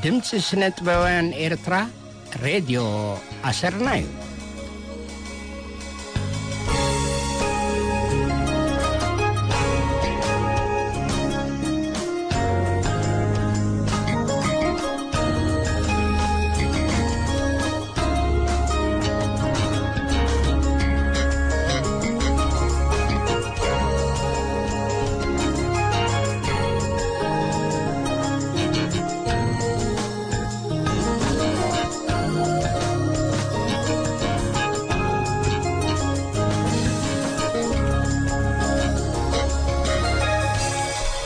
ድምፂ ስነ ጥበባውያን ኤርትራ፣ ሬድዮ ኣሰርና እዩ።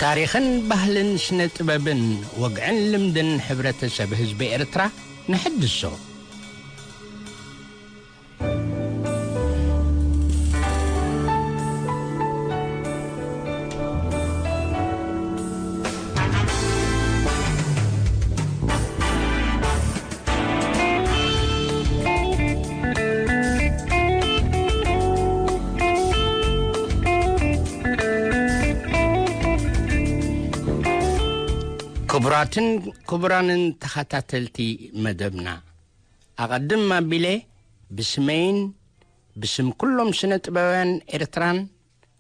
ታሪኽን ባህልን ስነ ጥበብን ወግዕን ልምድን ሕብረተሰብ ህዝቢ ኤርትራ ንሕድሶ። ክቡራትን ክቡራንን ተኸታተልቲ መደብና፣ ኣቐድም ኣቢለ ብስመይን ብስም ኩሎም ስነ ጥበባውያን ኤርትራን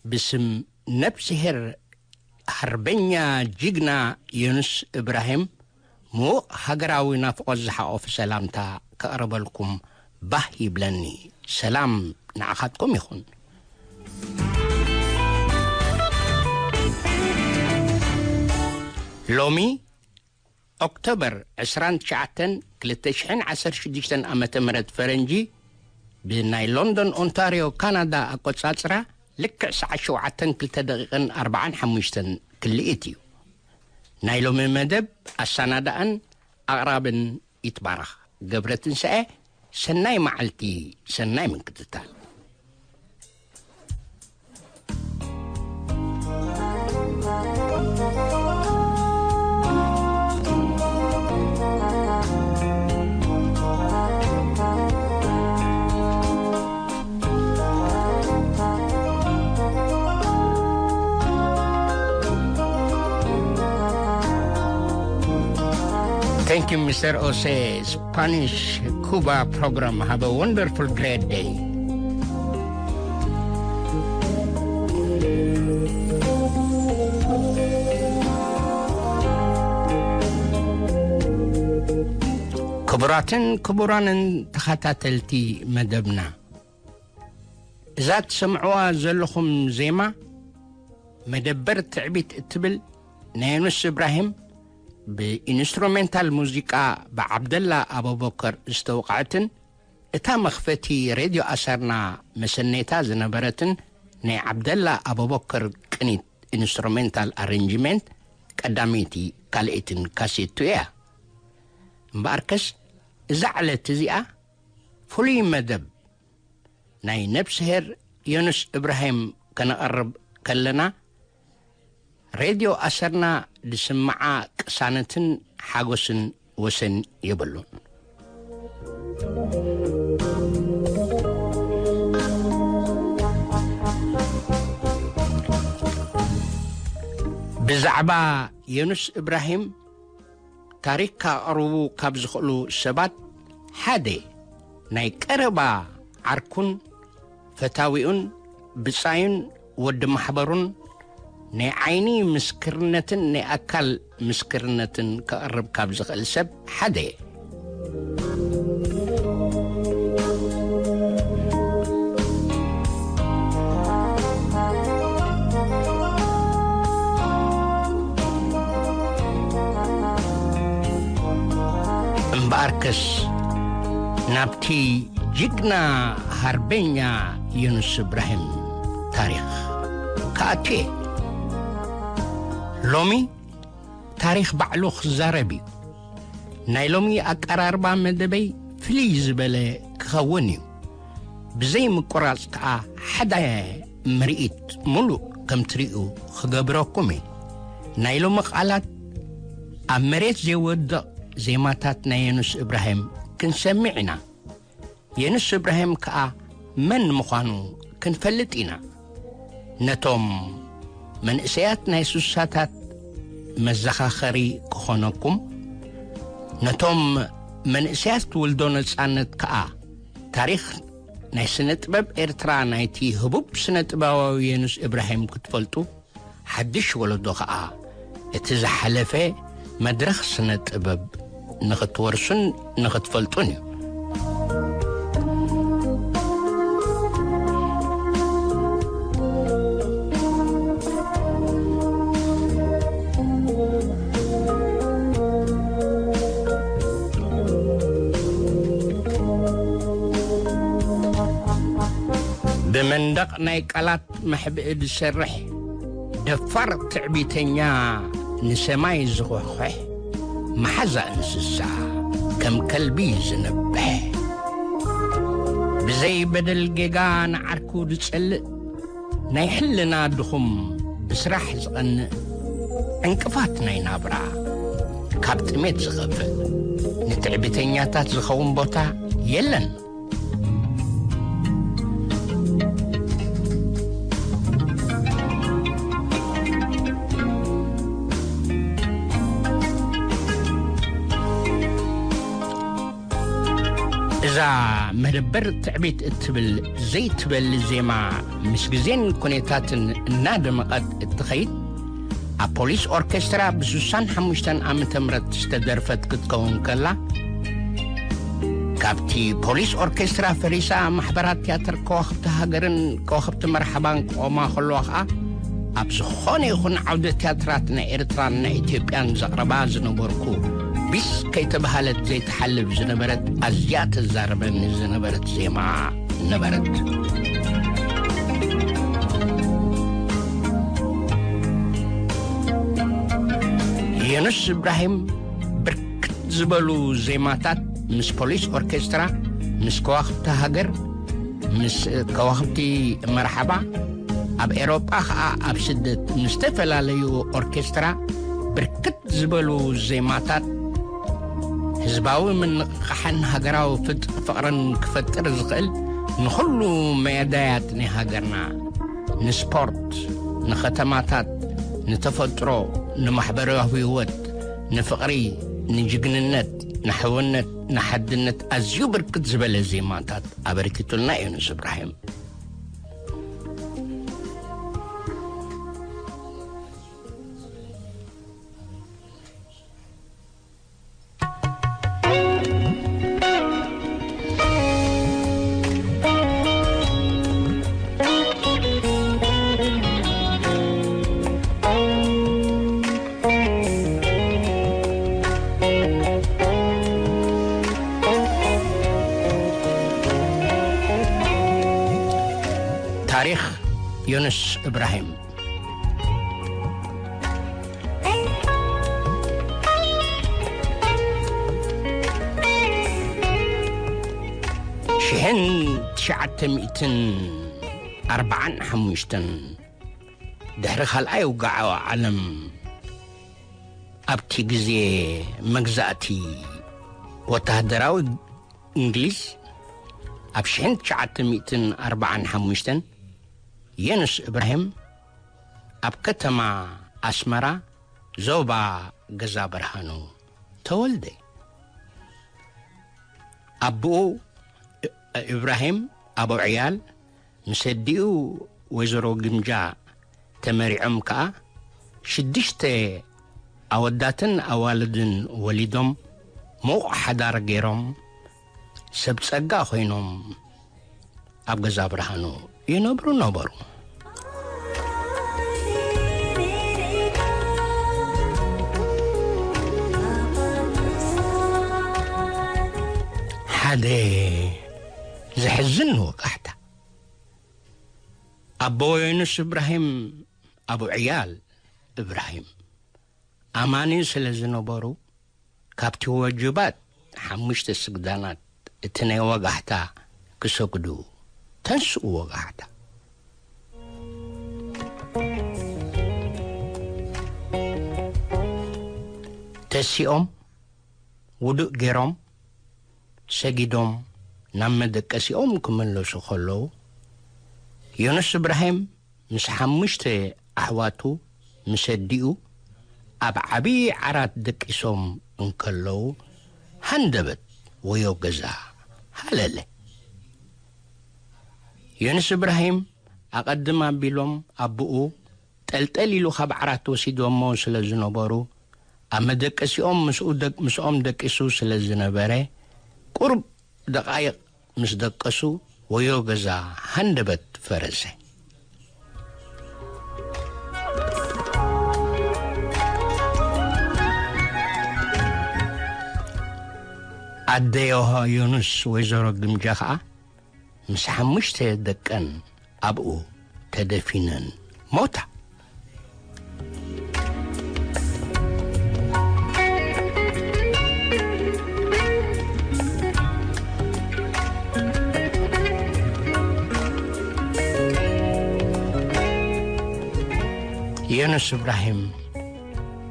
ብስም ነብስሄር ሓርበኛ ጅግና ዮኑስ እብራሂም ምዉቕ ሃገራዊ ናፍቖት ዝሓቖፈ ሰላምታ ከቕርበልኩም ባህ ይብለኒ። ሰላም ንዓኻትኩም ይኹን። ሎሚ ኦክቶበር ዕስራን ትሽዓተን ክልተ ሽሕን ዓሰርተ ሽዱሽተን ዓመተ ምህረት ፈረንጂ፣ ብናይ ሎንዶን ኦንታርዮ ካናዳ ኣቆጻጽራ፣ ልክዕ ሰዓት ሸውዓተን ክልተ ደቂቕን ኣርባዓን ሓሙሽተን ክልኢት እዩ። ናይ ሎሚ መደብ ኣሰናዳእን ኣቕራብን ይትባረኽ ገብረ ትንሳኤ። ሰናይ መዓልቲ፣ ሰናይ ምክትታል። Thank you, Mister Ose. Spanish Cuba program. Have a wonderful, great day. ክቡራትን ክቡራንን ተኸታተልቲ መደብና፣ እዛ ትሰምዕዋ ዘለኹም ዜማ መደበር ትዕቢት እትብል ናይ ዩኑስ እብራሂም ብኢንስትሩሜንታል ሙዚቃ ብዓብደላ ኣቡበከር ዝተወቕዐትን እታ መኽፈቲ ሬድዮ ኣሰርና መሰነይታ ዝነበረትን ናይ ዓብደላ ኣቡበከር ቅኒት ኢንስትሩሜንታል ኣሬንጅመንት ቀዳመይቲ ካልኣይትን ካሴቱ እያ። እምበኣርከስ እዛ ዕለት እዚኣ ፍሉይ መደብ ናይ ነብስሄር ዮኑስ እብራሂም ከነቐርብ ከለና፣ ሬድዮ ኣሰርና ዝስምዓ ቅሳነትን ሓጎስን ወሰን የብሉን። ብዛዕባ ዮኑስ እብራሂም ታሪክ ከቕርቡ ካብ ዝኽእሉ ሰባት ሓደ ናይ ቀረባ ዓርኩን ፈታዊኡን ብጻዩን ወዲ ማሕበሩን ናይ ዓይኒ ምስክርነትን ናይ ኣካል ምስክርነትን ከቕርብ ካብ ዝኽእል ሰብ ሓደ እየ። እምበኣርከስ ናብቲ ጅግና ሃርበኛ ዩኑስ እብራሂም ታሪኽ ክኣቱ እየ። ሎሚ ታሪኽ ባዕሉ ክዛረብ እዩ። ናይ ሎሚ ኣቀራርባ መደበይ ፍልይ ዝበለ ክኸውን እዩ። ብዘይ ምቁራጽ ከኣ ሓደ ምርኢት ምሉእ ከም ትርእዩ ክገብረኩም እየ። ናይ ሎሚ ቃላት ኣብ መሬት ዘይወድቕ ዜማታት ናይ የኑስ እብራሂም ክንሰምዕ ኢና። የኑስ እብራሂም ከኣ መን ምዃኑ ክንፈልጥ ኢና። ነቶም መንእሰያት ናይ ሱሳታት መዘኻኸሪ ክኾነኩም፣ ነቶም መንእሰያት ትውልዶ ነጻነት ከኣ፣ ታሪኽ ናይ ስነ ጥበብ ኤርትራ ናይቲ ህቡብ ስነ ጥበባዊ የኑስ እብራሂም ክትፈልጡ፣ ሓድሽ ወለዶ ከኣ እቲ ዝሓለፈ መድረኽ ስነ ጥበብ ንኽትወርሱን ንኽትፈልጡን እዩ። ብመንደቕ ናይ ቃላት መሕብኢ ዝሰርሕ ደፋር ትዕቢተኛ፣ ንሰማይ ዝኹሕኩሕ መሓዛ እንስሳ፣ ከም ከልቢ ዝነብሕ፣ ብዘይ በደል ጌጋ ንዓርኩ ዝጸልእ፣ ናይ ሕልና ድኹም ብስራሕ ዝቐንእ፣ ዕንቅፋት ናይ ናብራ ካብ ጥሜት ዝኸፍእ፣ ንትዕቢተኛታት ዝኸውን ቦታ የለን። እዛ መደበር ትዕቢት እትብል ዘይትበሊ ዜማ፣ ምስ ግዜን ኩነታትን እናደመቐት እትኸይድ፣ ኣብ ፖሊስ ኦርኬስትራ ብ65 ዓመተ ምህረት ዝተደርፈት ክትከውን ከላ፣ ካብቲ ፖሊስ ኦርኬስትራ ፈሪሳ፣ ማሕበራት ትያትር ከዋኽብቲ ሃገርን ከዋኽብቲ መርሓባን ክቖማ ከለዋ ኸኣ፣ ኣብ ዝኾነ ይኹን ዓውደ ትያትራት ናይ ኤርትራን ናይ ኢትዮጵያን ዘቕርባ ዝነበርኩ፣ ቢስ ከይተባህለት ዘይትሓልፍ ዝነበረት፣ ኣዝያ ተዛርበኒ ዝነበረት ዜማ ነበረት። የኑስ እብራሂም ብርክት ዝበሉ ዜማታት ምስ ፖሊስ ኦርኬስትራ፣ ምስ ከዋኽብቲ ሃገር፣ ምስ ከዋኽብቲ መርሓባ፣ ኣብ ኤሮጳ ኸኣ ኣብ ስደት ምስ ዝተፈላለዩ ኦርኬስትራ ብርክት ዝበሉ ዜማታት ህዝባዊ ምንቕቓሕን ሃገራዊ ፍጥ-፣ ፍቕርን ክፈጥር ዝኽእል ንኹሉ መዳያት ናይ ሃገርና፣ ንስፖርት፣ ንኸተማታት፣ ንተፈጥሮ፣ ንማሕበራዊ ህይወት፣ ንፍቕሪ፣ ንጅግንነት፣ ንሕውነት፣ ንሓድነት ኣዝዩ ብርክት ዝበለ ዜማታት ኣበርኪቱልና እዩ ዮኑስ እብራሂም። ታሪኽ ዮኑስ እብራሂም። ሽሕን ትሽዓተ ሚእትን ኣርባዓን ሓሙሽተን፣ ድሕሪ ካልኣይ ውግዓዊ ዓለም፣ ኣብቲ ግዜ መግዛእቲ ወተሃደራዊ እንግሊዝ፣ ኣብ ሽሕን ትሽዓተ ሚእትን ኣርባዓን ሓሙሽተን የኑስ እብራሂም ኣብ ከተማ ኣስመራ፣ ዞባ ገዛ ብርሃኑ ተወልደ። ኣቦኡ እ-፣ እብራሂም ኣቡ ዕያል ምስ ኣዲኡ ወይዘሮ ግምጃ ተመሪዖም ከኣ ሽዱሽተ ኣወዳትን ኣዋልድን ወሊዶም፣ ምዉቕ ሓዳር ገይሮም፣ ሰብ ጸጋ ኮይኖም ኣብ ገዛ ብርሃኑ ይነብሩ ነበሩ። ሓደ ዘሕዝን ወቃሕታ፣ ኣቦ ዮኑስ እብራሂም፣ ኣቡ ዕያል እብራሂም፣ ኣማኒ ስለ ዝነበሩ፣ ካብቲ ወጅባት ሓሙሽተ ስግዳናት እቲ ናይ ወጋሕታ ክሰግዱ ተንስኡ። ወጋሕታ ተሲኦም፣ ውዱእ ገይሮም፣ ሰጊዶም ናብ መደቀሲኦም ክምለሱ ከለዉ፣ ዮኑስ እብራሂም ምስ ሓሙሽተ ኣሕዋቱ፣ ምስ ኣዲኡ፣ ኣብ ዓቢ ዓራት ደቂሶም እንከለዉ፣ ሃንደበት ወዮ ገዛ ሃለለ። ዮንስ እብራሂም ኣቐድም ኣቢሎም ኣቦኡ ጠልጠል ኢሉ ካብ ዓራት ወሲዶሞ ስለ ዝነበሩ፣ ኣብ መደቀሲኦም ምስኡ ደቅ-፣ ምስኦም ደቂሱ ስለ ዝነበረ፣ ቁሩብ ደቓይቕ ምስ ደቀሱ፣ ወዮ ገዛ ሃንደበት ፈረሰ። ኣደ ዮሃ ዮኑስ ወይዘሮ ግምጃ ኸኣ ምስ ሓሙሽተ ደቀን ኣብኡ ተደፊነን ሞታ። ዮኑስ እብራሂም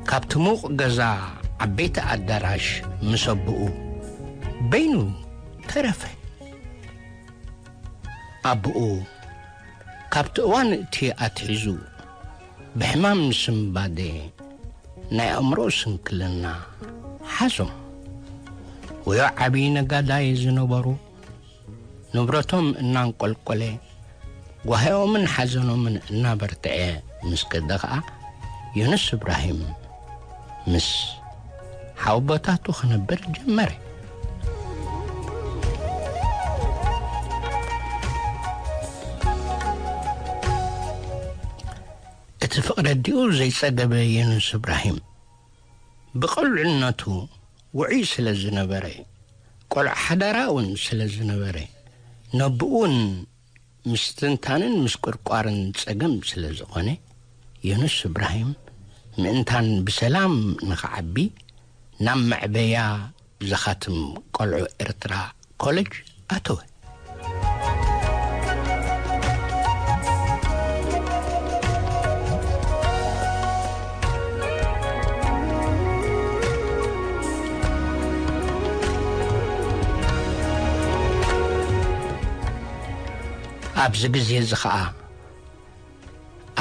ካብቲ ሙቕ ገዛ ዓበይቲ ኣዳራሽ ምስ ኣቦኡ በይኑ ተረፈ። ኣቦኡ ካብቲ እዋን እቲ ኣትሒዙ ብሕማም ስንባደ ናይ ኣእምሮ ስንክልና ሓዞም። ወዮ ዓብዪ ነጋዳይ ዝነበሩ፣ ንብረቶም እናንቆልቆለ፣ ጓሂኦምን ሓዘኖምን እናበርትዐ ምስ ከደ ኸኣ፣ ዮኑስ እብራሂም ምስ ሓወቦታቱ ክነብር ጀመረ። እቲ ፍቕሪ ኣዲኡ ዘይጸገበ ዮኑስ እብራሂም፣ ብቐልዕነቱ ውዑይ ስለ ዝነበረ፣ ቆልዓ ሓዳራ እውን ስለ ዝነበረ፣ ነብኡን ምስትንታንን ምስቁርቋርን ጸገም ስለ ዝኾነ፣ ዮኑስ እብራሂም ምእንታን ብሰላም ንኽዓቢ ናብ መዕበያ ዘኻትም ቆልዑ ኤርትራ ኮለጅ ኣተወ። ኣብዚ ግዜ እዚ ኸኣ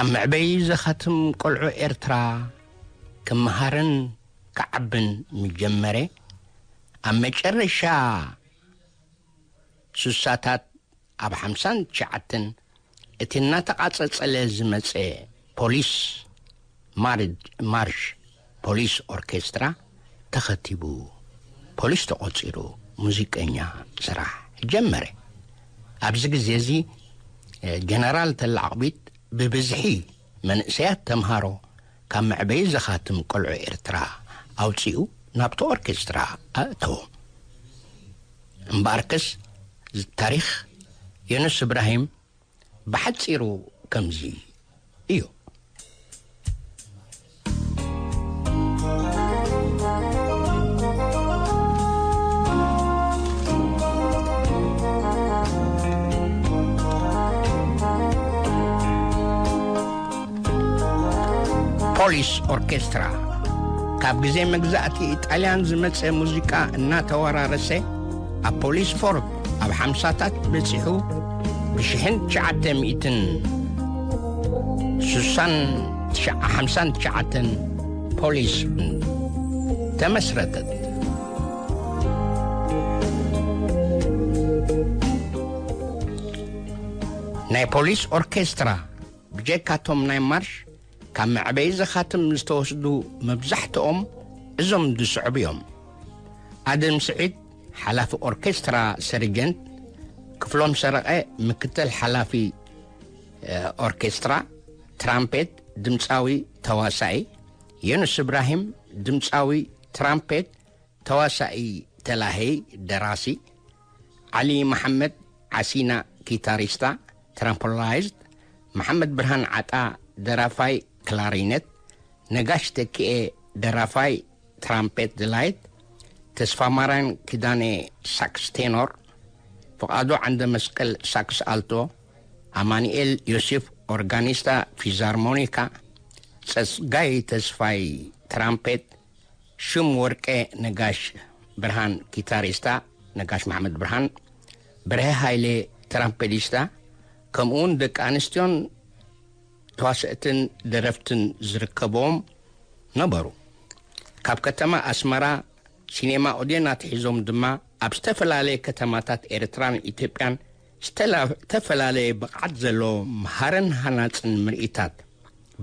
ኣብ መዕበዪ ዘኻትም ቆልዑ ኤርትራ ክመሃርን ክዓብን ምጀመረ። ኣብ መጨረሻ ሱሳታት ኣብ ሓምሳን ትሽዓተን እቲ እናተቓጸጸለ ዝመጸ ፖሊስ ማርድ-፣ ማርሽ ፖሊስ ኦርኬስትራ ተኸቲቡ፣ ፖሊስ ተቖጺሩ፣ ሙዚቀኛ ስራሕ ጀመረ። ኣብዚ ግዜ እዚ፣ እ፣ ጀነራል ተላዕቕቢት ብብዝሒ መንእሰያት ተምሃሮ ካብ መዕበዪ ዘኻትም ቆልዑ ኤርትራ ኣውጺኡ ናብቲ ኦርኬስትራ ኣእተዎም። እምበኣርከስ፣ ታሪኽ ዮኑስ እብራሂም ብሓጺሩ ከምዚ እዩ። ፖሊስ ኦርኬስትራ፣ ካብ ግዜ መግዛእቲ ኢጣልያን ዝመጸ ሙዚቃ እናተወራረሰ፣ ኣብ ፖሊስ ፎርድ ኣብ ሓምሳታት በጺሑ፣ ብሽሕን ትሽዓተ ሚእትን ስሳን ትሽዓ-፣ ሓምሳን ትሽዓተን ፖሊስ ተመስረተት። ናይ ፖሊስ ኦርኬስትራ፣ ብጀካቶም ናይ ማርሽ፣ ካብ መዕበዪ ዘኻትም ዝተወስዱ መብዛሕትኦም እዞም ዝስዕቡ እዮም። ኣደም ስዒድ፣ ሓላፊ ኦርኬስትራ ሰርጀንት፣ ክፍሎም ሰረቐ፣ ምክትል ሓላፊ፣ እ፣ ኦርኬስትራ ትራምፔት፣ ድምጻዊ ተዋሳኢ፣ ዮኑስ እብራሂም፣ ድምጻዊ ትራምፔት፣ ተዋሳኢ ተላሃይ፣ ደራሲ፣ ዓሊ መሓመድ ዓሲና፣ ጊታሪስታ ትራምፖላይዝድ፣ መሓመድ ብርሃን ዓጣ፣ ደራፋይ ክላሪነት፣ ነጋሽ ተኪኤ፣ ደራፋይ ትራምፔት ድላይት፣ ተስፋማርያም ኪዳነ፣ ሳክስ ቴኖር፣ ፍቓዱ ዓንደ መስቀል፣ ሳክስ ኣልቶ፣ ኣማኑኤል ዮሴፍ፣ ኦርጋኒስታ ፊዛርሞኒካ፣ ጸጋይ ተስፋይ ትራምፔት፣ ሽም ወርቄ ነጋሽ ብርሃን ጊታሪስታ፣ ነጋሽ መሓመድ ብርሃን፣ በርሀ ሃይሌ ትራምፔዲስታ፣ ከምኡውን ደቂ ኣንስትዮን ተዋሰእትን ደረፍትን ዝርከብዎም ነበሩ። ካብ ከተማ ኣስመራ ሲኔማ ኦዴን ኣትሒዞም ድማ ኣብ ዝተፈላለየ ከተማታት ኤርትራን ኢትዮጵያን ዝተላ-፣ ዝተፈላለየ ብቕዓት ዘለዎ መሃርን ሃናጽን ምርኢታት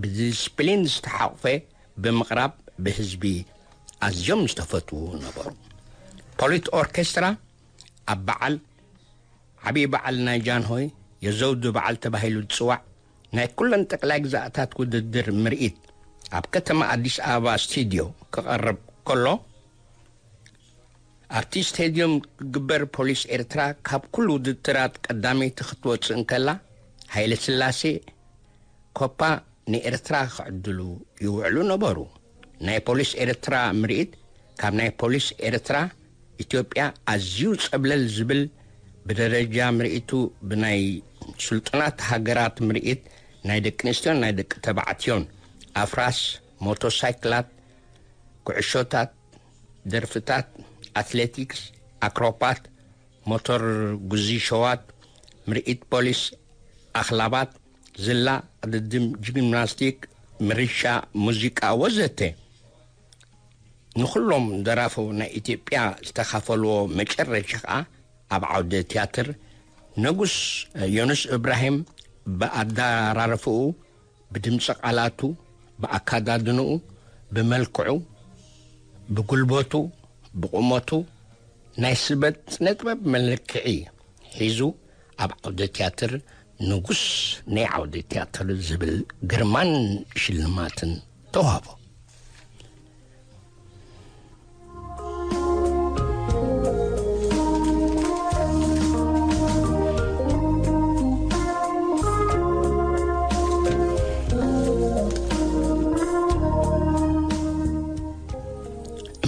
ብዲስፕሊን ዝተሓቑፈ ብምቕራብ ብህዝቢ ኣዝዮም ዝተፈትዉ ነበሩ። ፖሊት ኦርኬስትራ ኣብ በዓል ዓብዪ በዓል ናይ ጃንሆይ የዘውዲ በዓል ተባሂሉ ዝጽዋዕ ናይ ኩለን ጠቅላይ ግዛኣታት ውድድር ምርኢት ኣብ ከተማ ኣዲስ ኣበባ ስቱድዮ ክቐርብ ከሎ፣ ኣብቲ ስቴድዮም ክግበር ፖሊስ ኤርትራ ካብ ኩሉ ውድድራት ቀዳመይቲ ክትወጽእ እንከላ፣ ሃይለ ስላሴ ኮፓ ንኤርትራ ክዕድሉ ይውዕሉ ነበሩ። ናይ ፖሊስ ኤርትራ ምርኢት ካብ ናይ ፖሊስ ኤርትራ ኢትዮጵያ ኣዝዩ ጸብለል ዝብል፣ ብደረጃ ምርኢቱ ብናይ ስልጡናት ሃገራት ምርኢት ናይ ደቂ ኣንስትዮን ናይ ደቂ ተባዕትዮን፣ ኣፍራስ፣ ሞቶሳይክላት፣ ኩዕሾታት፣ ደርፍታት፣ ኣትሌቲክስ፣ ኣክሮባት፣ ሞቶር ጉዚ ሸዋት፣ ምርኢት ፖሊስ፣ ኣኽላባት፣ ዝላ፣ ቅድድም፣ ጂምናስቲክ፣ ምርሻ፣ ሙዚቃ ወዘተ። ንኹሎም ደራፉ ናይ ኢትዮጵያ ዝተኻፈልዎ መጨረሻ ኸኣ ኣብ ዓውደ ትያትር ንጉስ ዮኑስ እብራሂም ብኣደራርፍኡ፣ ብድምፂ ቃላቱ፣ ብኣካዳድንኡ፣ ብመልክዑ፣ ብጉልበቱ፣ ብቑመቱ ናይ ስበት ስነ ጥበብ መለክዒ ሒዙ ኣብ ዓውደ ትያትር ንጉስ ናይ ዓውደ ትያትር ዝብል ግርማን ሽልማትን ተዋህቦ።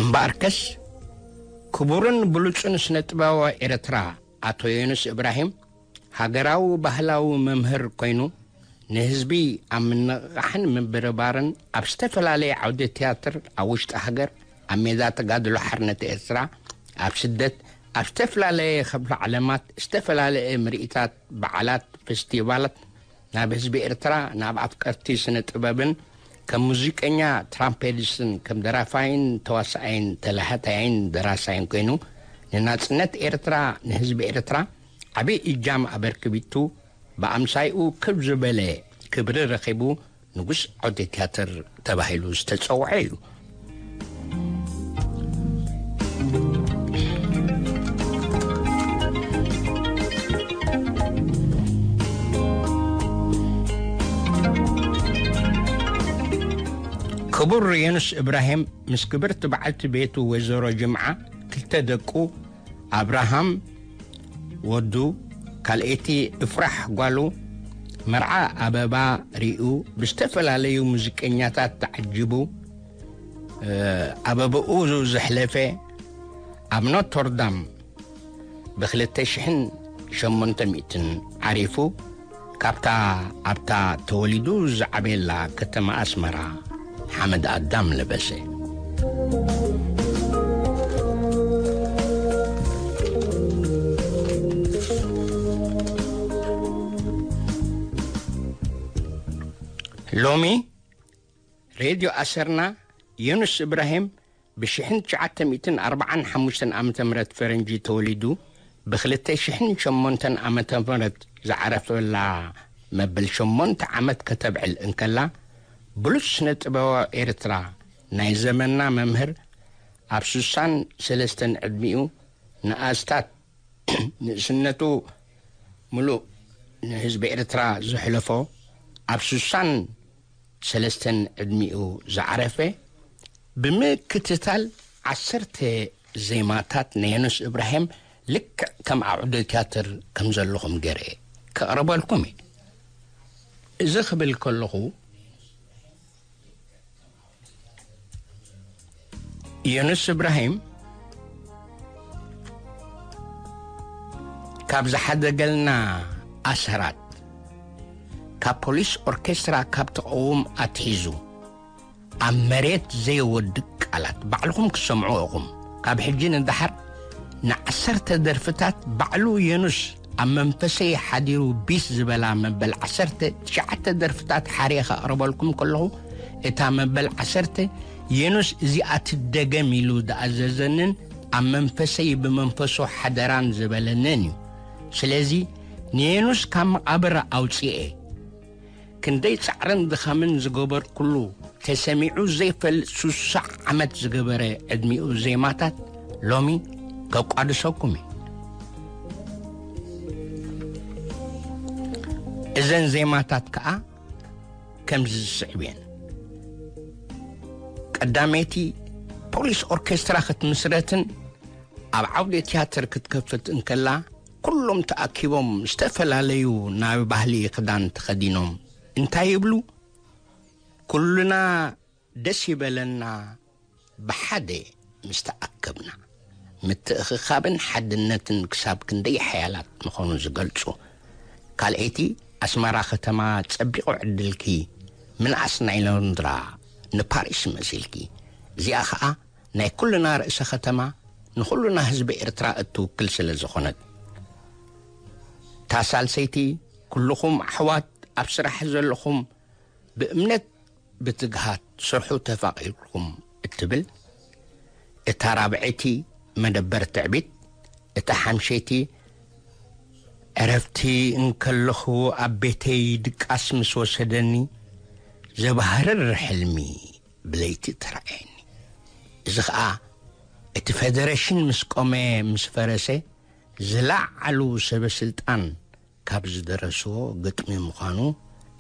እምበኣርከስ፣ ክቡርን ብሉጽን ስነ ጥበባዊ ኤርትራ ኣቶ ዮኑስ እብራሂም፣ ሃገራዊ ባህላዊ መምህር ኮይኑ፣ ንህዝቢ ኣብ ምንቕቓሕን ምብርባርን ኣብ ዝተፈላለየ ዓውደ ትያትር፣ ኣብ ውሽጢ ሃገር፣ ኣብ ሜዳ ተጋድሎ ሓርነት ኤርትራ፣ ኣብ ስደት፣ ኣብ ዝተፈላለየ ክፍለ ዓለማት ዝተፈላለየ ምርኢታት፣ በዓላት፣ ፌስቲቫላት ናብ ህዝቢ ኤርትራ፣ ናብ ኣፍቀርቲ ስነ ጥበብን ከም ሙዚቀኛ፣ ትራምፔዲስትን፣ ከም ደራፋይን ተዋሳኣይን፣ ተላሃታይን ደራሳይን ኮይኑ፣ ንናጽነት ኤርትራ፣ ንህዝቢ ኤርትራ ዓቢ እጃም ኣበርክቢቱ፣ ብኣምሳይኡ ክብ ዝበለ ክብሪ ረኺቡ፣ ንጉስ ዓውደ ትያትር ተባሂሉ ዝተጸውዐ እዩ። ክቡር ዮኑስ እብራሂም ምስ ክብርቲ በዓልቲ ቤቱ ወይዘሮ ጅምዓ ክልተ ደቁ፣ ኣብርሃም ወዱ፣ ካልኣይቲ እፍራሕ ጓሉ፣ መርዓ ኣበባ ሪኡ፣ ብዝተፈላለዩ ሙዚቀኛታት ተዓጂቡ፣ እ፣ ኣበባኡ ዘሕለፈ፣ ኣብ ኖቶርዳም ብክልተ ሽሕን ሸሞንተ ሚእትን ዓሪፉ፣ ካብታ ኣብታ ተወሊዱ ዝዓበየላ ከተማ ኣስመራ ሓመድ ኣዳም ለበሰ። ሎሚ ሬድዮ ኣሰርና፣ ዮኑስ እብራሂም ብሽሕን ትሽዓተ ሚእትን ኣርባዓን ሓሙሽተን ዓመተ ምህረት ፈረንጂ ተወሊዱ፣ ብክልተ ሽሕን ሸሞንተን ዓመተ ምህረት ዝዓረፈላ መበል ሸሞንተ ዓመት ከተብዕል እንከላ፣ ብሉጽ ስነ ጥበባዊ ኤርትራ፣ ናይ ዘመንና መምህር፣ ኣብ ሱሳን ሰለስተን ዕድሚኡ ንኣስታት ንእስነቱ ምሉእ ንህዝቢ ኤርትራ ዘሕለፎ፣ ኣብ ሱሳን ሰለስተን ዕድሚኡ ዝዓረፈ፣ ብምክትታል ዓሰርተ ዜማታት ናይ ዮኑስ እብራሂም ልክዕ ከም ኣዕዶ ትያትር ከም ዘለኹም ገይረ ከቕርበልኩም እየ። እዚ ክብል ከለኹ፣ ዮኑስ እብራሂም ካብ ዝሓደገልና ኣሰራት፣ ካብ ፖሊስ ኦርኬስትራ ካብ ትቐውም ኣትሒዙ፣ ኣብ መሬት ዘይወድቅ ቃላት ባዕልኹም ክትሰምዑ ኢኹም። ካብ ሕጂ ንደሓር ንዓሰርተ ደርፍታት ባዕሉ ዮኑስ ኣብ መንፈሰይ ሓዲሩ ቢስ ዝበላ መበል ዓሰርተ ትሽዓተ ደርፍታት ሓርየ ከቕርበልኩም ከለኹ፣ እታ መበል ዓሰርተ የኑስ እዚኣ ትደገም ኢሉ ዝኣዘዘንን ኣብ መንፈሰይ ብመንፈሱ ሓደራን ዝበለንን እዩ። ስለዚ ንየኑስ ካብ መቓብር ኣውፅኤ ክንደይ ጻዕርን ድኻምን ዝገበርኩሉ ተሰሚዑ ዘይፈልጥ ሱሳ ዓመት ዝገበረ ዕድሚኡ ዜማታት ሎሚ ከቋድሰኩም እዩ። እዘን ዜማታት ከኣ ከምዚ ዝስዕብ እየን። ቀዳመይቲ ፖሊስ ኦርኬስትራ ክትምስረትን ኣብ ዓውዲ ትያትር ክትከፍት እንከላ፣ ኩሎም ተኣኪቦም ዝተፈላለዩ ናይ ባህሊ ክዳን ተኸዲኖም እንታይ ይብሉ? "ኩልና ደስ ይበለና ብሓደ ምስ ተኣከብና።" ምትእኽኻብን ሓድነትን ክሳብ ክንደይ ሓያላት ምዃኑ ዝገልጹ። ካልኣይቲ፣ ኣስመራ ከተማ ጸቢቑ ዕድልኪ፣ ምንኣስ ናይ ሎንድራ ንፓሪስ መሲልኪ። እዚኣ ኸኣ ናይ ኩልና ርእሰ ከተማ፣ ንኹልና ህዝቢ ኤርትራ እትውክል ስለ ዝኾነት። እታ ሳልሰይቲ፣ ኩልኹም ኣሕዋት ኣብ ስራሕ ዘለኹም ብእምነት ብትግሃት ስርሑ ተፋቒርኩም እትብል። እታ ራብዐይቲ፣ መደበር ትዕቢት። እታ ሓምሸይቲ፣ ዕረፍቲ እንከለኹ ኣብ ቤተይ ድቃስ ምስ ወሰደኒ፣ ዘባህርር ሕልሚ ብለይቲ ተራእየኒ። እዚ ኸኣ እቲ ፈደረሽን ምስ ቆመ፣ ምስ ፈረሰ፣ ዝለዓሉ ሰበ ስልጣን ካብ ዝደረስዎ ግጥሚ ምዃኑ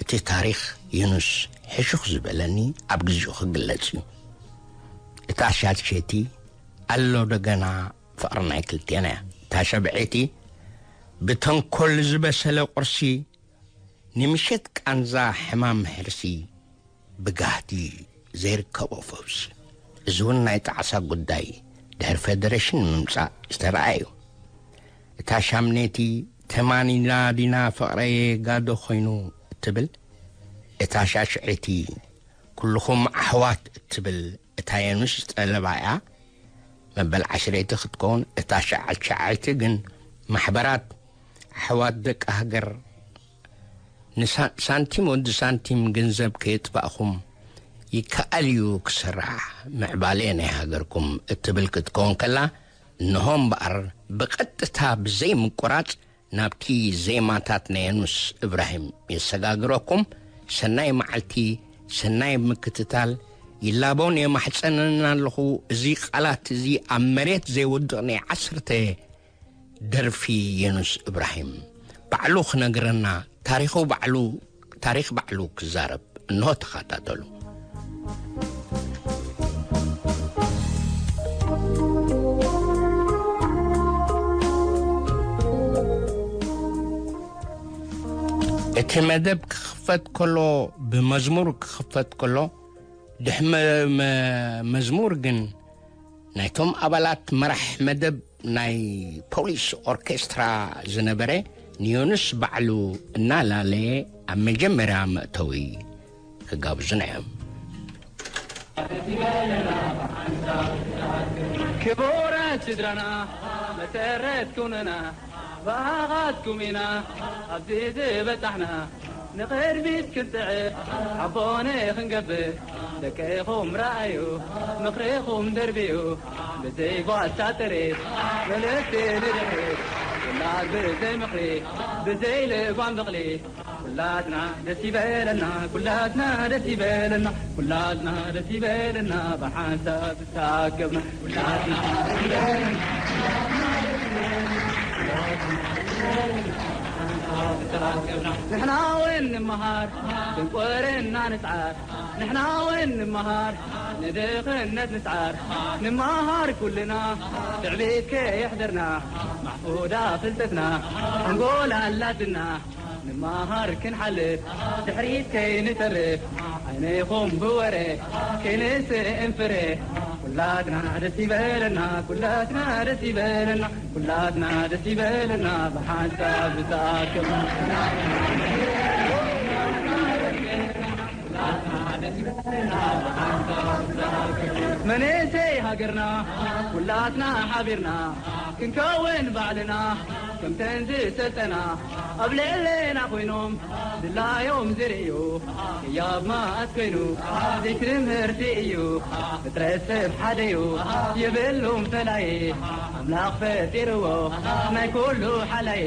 እቲ ታሪኽ ዩኑስ ሕሹኽ ዝበለኒ ኣብ ግዜኡ ክግለጽ እዩ። እታ ሻልሸይቲ ኣሎ ደገና ፍቕሪ ናይ ክልቴና እያ። እታ ሸብዐይቲ ብተንኮል ዝበሰለ ቁርሲ፣ ንምሸት ቃንዛ ሕማም ሕርሲ፣ ብጋህዲ ዘይርከቦ ፈውሲ። እዚ እውን ናይ ጣዕሳ ጉዳይ ድሕሪ ፈደረሽን ምምጻእ ዝተረኣየ እዩ። እታ ሻምኔቲ ተማኒና ዲና ፍቕረየ ጋዶ ኮይኑ እትብል፣ እታ ሻሽዐይቲ ኩልኹም ኣሕዋት እትብል እታ የኑስ ጠለባ እያ። መበል ዓሽረይቲ ክትከውን እታ ሸዓልሸዓይቲ ግን ማሕበራት ኣሕዋት ደቂ ሃገር ንሳ-፣ ሳንቲም ወዲ ሳንቲም ገንዘብ ከየጥፋእኹም ይከኣል እዩ ክስራሕ ምዕባለ ናይ ሃገርኩም እትብል ክትከውን ከላ፣ እንሆ እምበኣር ብቐጥታ ብዘይ ምቁራጽ ናብቲ ዜማታት ናይ የኑስ እብራሂም የሰጋግረኩም። ሰናይ መዓልቲ፣ ሰናይ ምክትታል። ይላቦን የማሕጸንን ኣለኹ። እዚ ቃላት እዚ ኣብ መሬት ዘይወድቕ ናይ ዓሰርተ ደርፊ የኑስ እብራሂም ባዕሉ ክነግረና፣ ታሪኹ ባዕሉ፣ ታሪኽ ባዕሉ ክዛረብ። እንሆ ተኸታተሉ። እቲ መደብ ክኽፈት ከሎ፣ ብመዝሙር ክኽፈት ከሎ፣ ድሕሪ መ-፣ መ-፣ መዝሙር ግን ናይቶም ኣባላት መራሕ መደብ ናይ ፖሊስ ኦርኬስትራ ዝነበረ ንዮንስ ባዕሉ እናላለየ ኣብ መጀመርያ መእተዊ ክጋብዙና እዮም። ክቡራት ስድራና፣ መሰረት ኩንና፣ ብኣኻትኩም ኢና ኣብዚ ዝበጻሕና። ንቕድሚት ክንጽዕር፣ ሓቦነ ክንገብር፣ ደቂኹም ረኣዩ፣ ምኽሪኹም ደርብዩ፣ ብዘይ ጓሳ ጥሪት፣ መለስቲ ንድሕሪት፣ ውላድ ብዘይ ምኽሪ፣ ብዘይ ልጓም በቕሊ፣ ኩላትና ደስ ይበለና፣ ኩላትና ደስ ይበለና፣ ኩላትና ደስ ይበለና፣ ብሓንሳብ ዝተኣከብና፣ ኩላትና ደስ ይበለና፣ ኩላትና ደስ ይበለና፣ ብሓንሳብ ዝተኣከብና። ንሕና እውን ንመሃር፣ ክንቆርና ንጽዓር፣ ንሕና እውን ንመሃር፣ ንድኽነት ንጽዓር፣ ንመሃር ኩልና፣ ትዕቢት ከየሕደርና፣ ማሕፉዳ ፍልጠትና፣ ሓንጎል ኣላትና፣ ንመሃር ክንሓልፍ፣ ድሕሪት ከይንተርፍ፣ ዓይነይኹም ብወረ ከይንስእን ፍረ። ኩላትና ደስ ይበለና፣ ኩላትና ደስ ይበለና፣ ኩላትና ደስ ይበለና፣ ብሓንሳብ ዝተኣከብና። መንእሰይ ሃገርና፣ ኩላትና ሓቢርና፣ ክንከውን ባዕልና ከምተን ዝሰልጠና ኣብ ልዕሌና ኮይኖም ድላዮም ዝርእዩ ህያብ መዓት ኮይኑ ዘይትምህርቲ እዩ። ፍጥረት ሰብ ሓደዩ የብሉም ፈላይ ኣምላኽ ፈጢርዎ ናይ ኩሉ ሓላይ።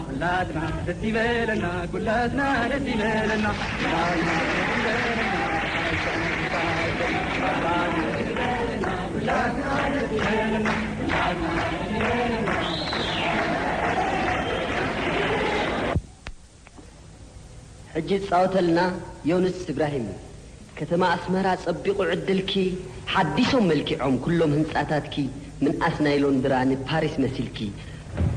ኩላትና ደስ ይበለና ኩላትና ደስ ይበለና። ሕጂ ዝጻወተልና ዮኑስ እብራሂም እዩ። ከተማ ኣስመራ ጸቢቑ ዕድልኪ፣ ሓዲሶም መልኪዖም ኩሎም ህንጻታትኪ፣ ምንኣስ ናይ ሎንድራ ንፓሪስ መሲልኪ።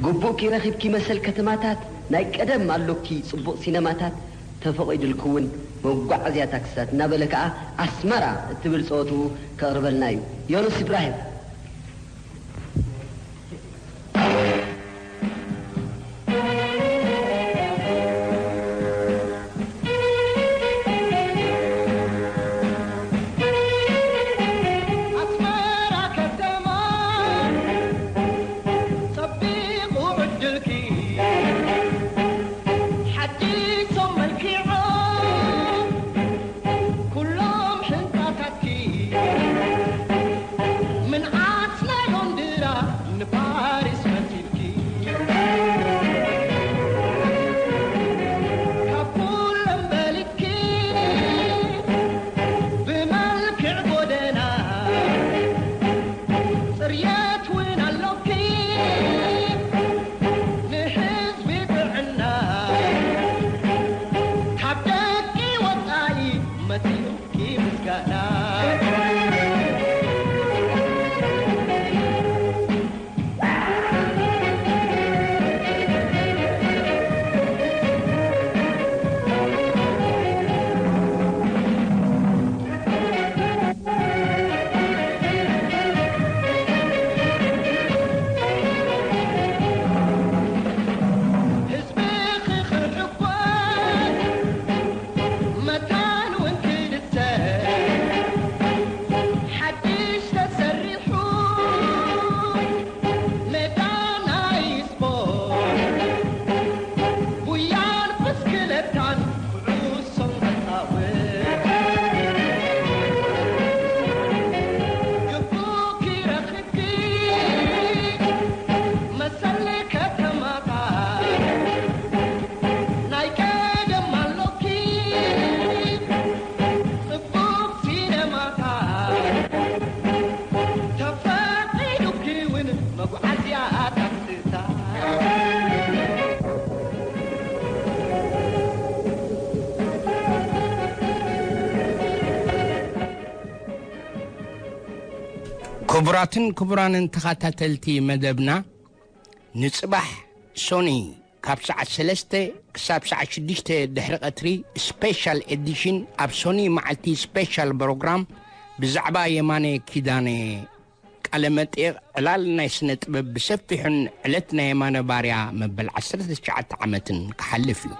ግቡእኪ ረኺብኪ መሰል ከተማታት፣ ናይ ቀደም ኣሎኪ ጽቡቕ ሲነማታት፣ ተፈቒዱልኪ እውን መጓዓዝያ ታክስታት እናበለ ከኣ ኣስመራ እትብል ጸወትኡ ከቕርበልና እዩ። ዮኑስ እብራሂም። ክቡራትን ክቡራንን ተኸታተልቲ መደብና፣ ንጽባሕ ሶኒ ካብ ሰዓት ሰለስተ ክሳብ ሰዓት ሽዱሽተ ድሕሪ ቀትሪ፣ ስፔሻል ኤዲሽን፣ ኣብ ሶኒ መዓልቲ ስፔሻል ፕሮግራም፣ ብዛዕባ የማነ ኪዳነ ቃለ መጠይቕ፣ ዕላል ናይ ስነ ጥበብ ብሰፊሑን ዕለት ናይ የማነ ባርያ መበል ዓሰርተ ትሽዓተ ዓመትን ክሓልፍ እዩ።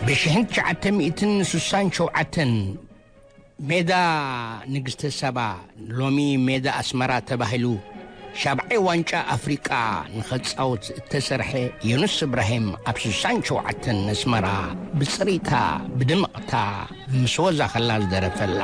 ብሽሕን ትሽዓተ ሚእትን ስሳን ሸውዓተን፣ ሜዳ ንግስተ ሳባ፣ ሎሚ ሜዳ ኣስመራ ተባሂሉ፣ ሻብዓይ ዋንጫ ኣፍሪቃ ንኸጻውት እተሰርሐ፣ ዮኑስ እብራሂም ኣብ ስሳን ሸውዓተን ኣስመራ ብጽሪታ ብድምቕታ ምስ ወዛ ከላ ዝደረፈላ።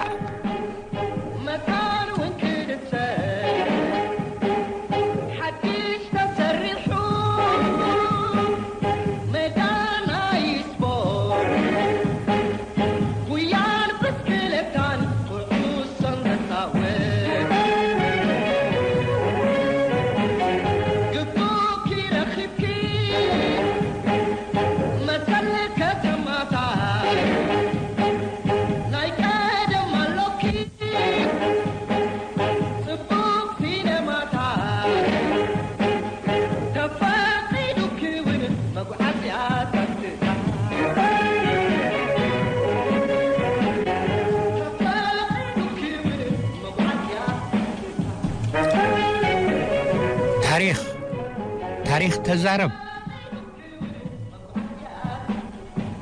ተዛረብ፣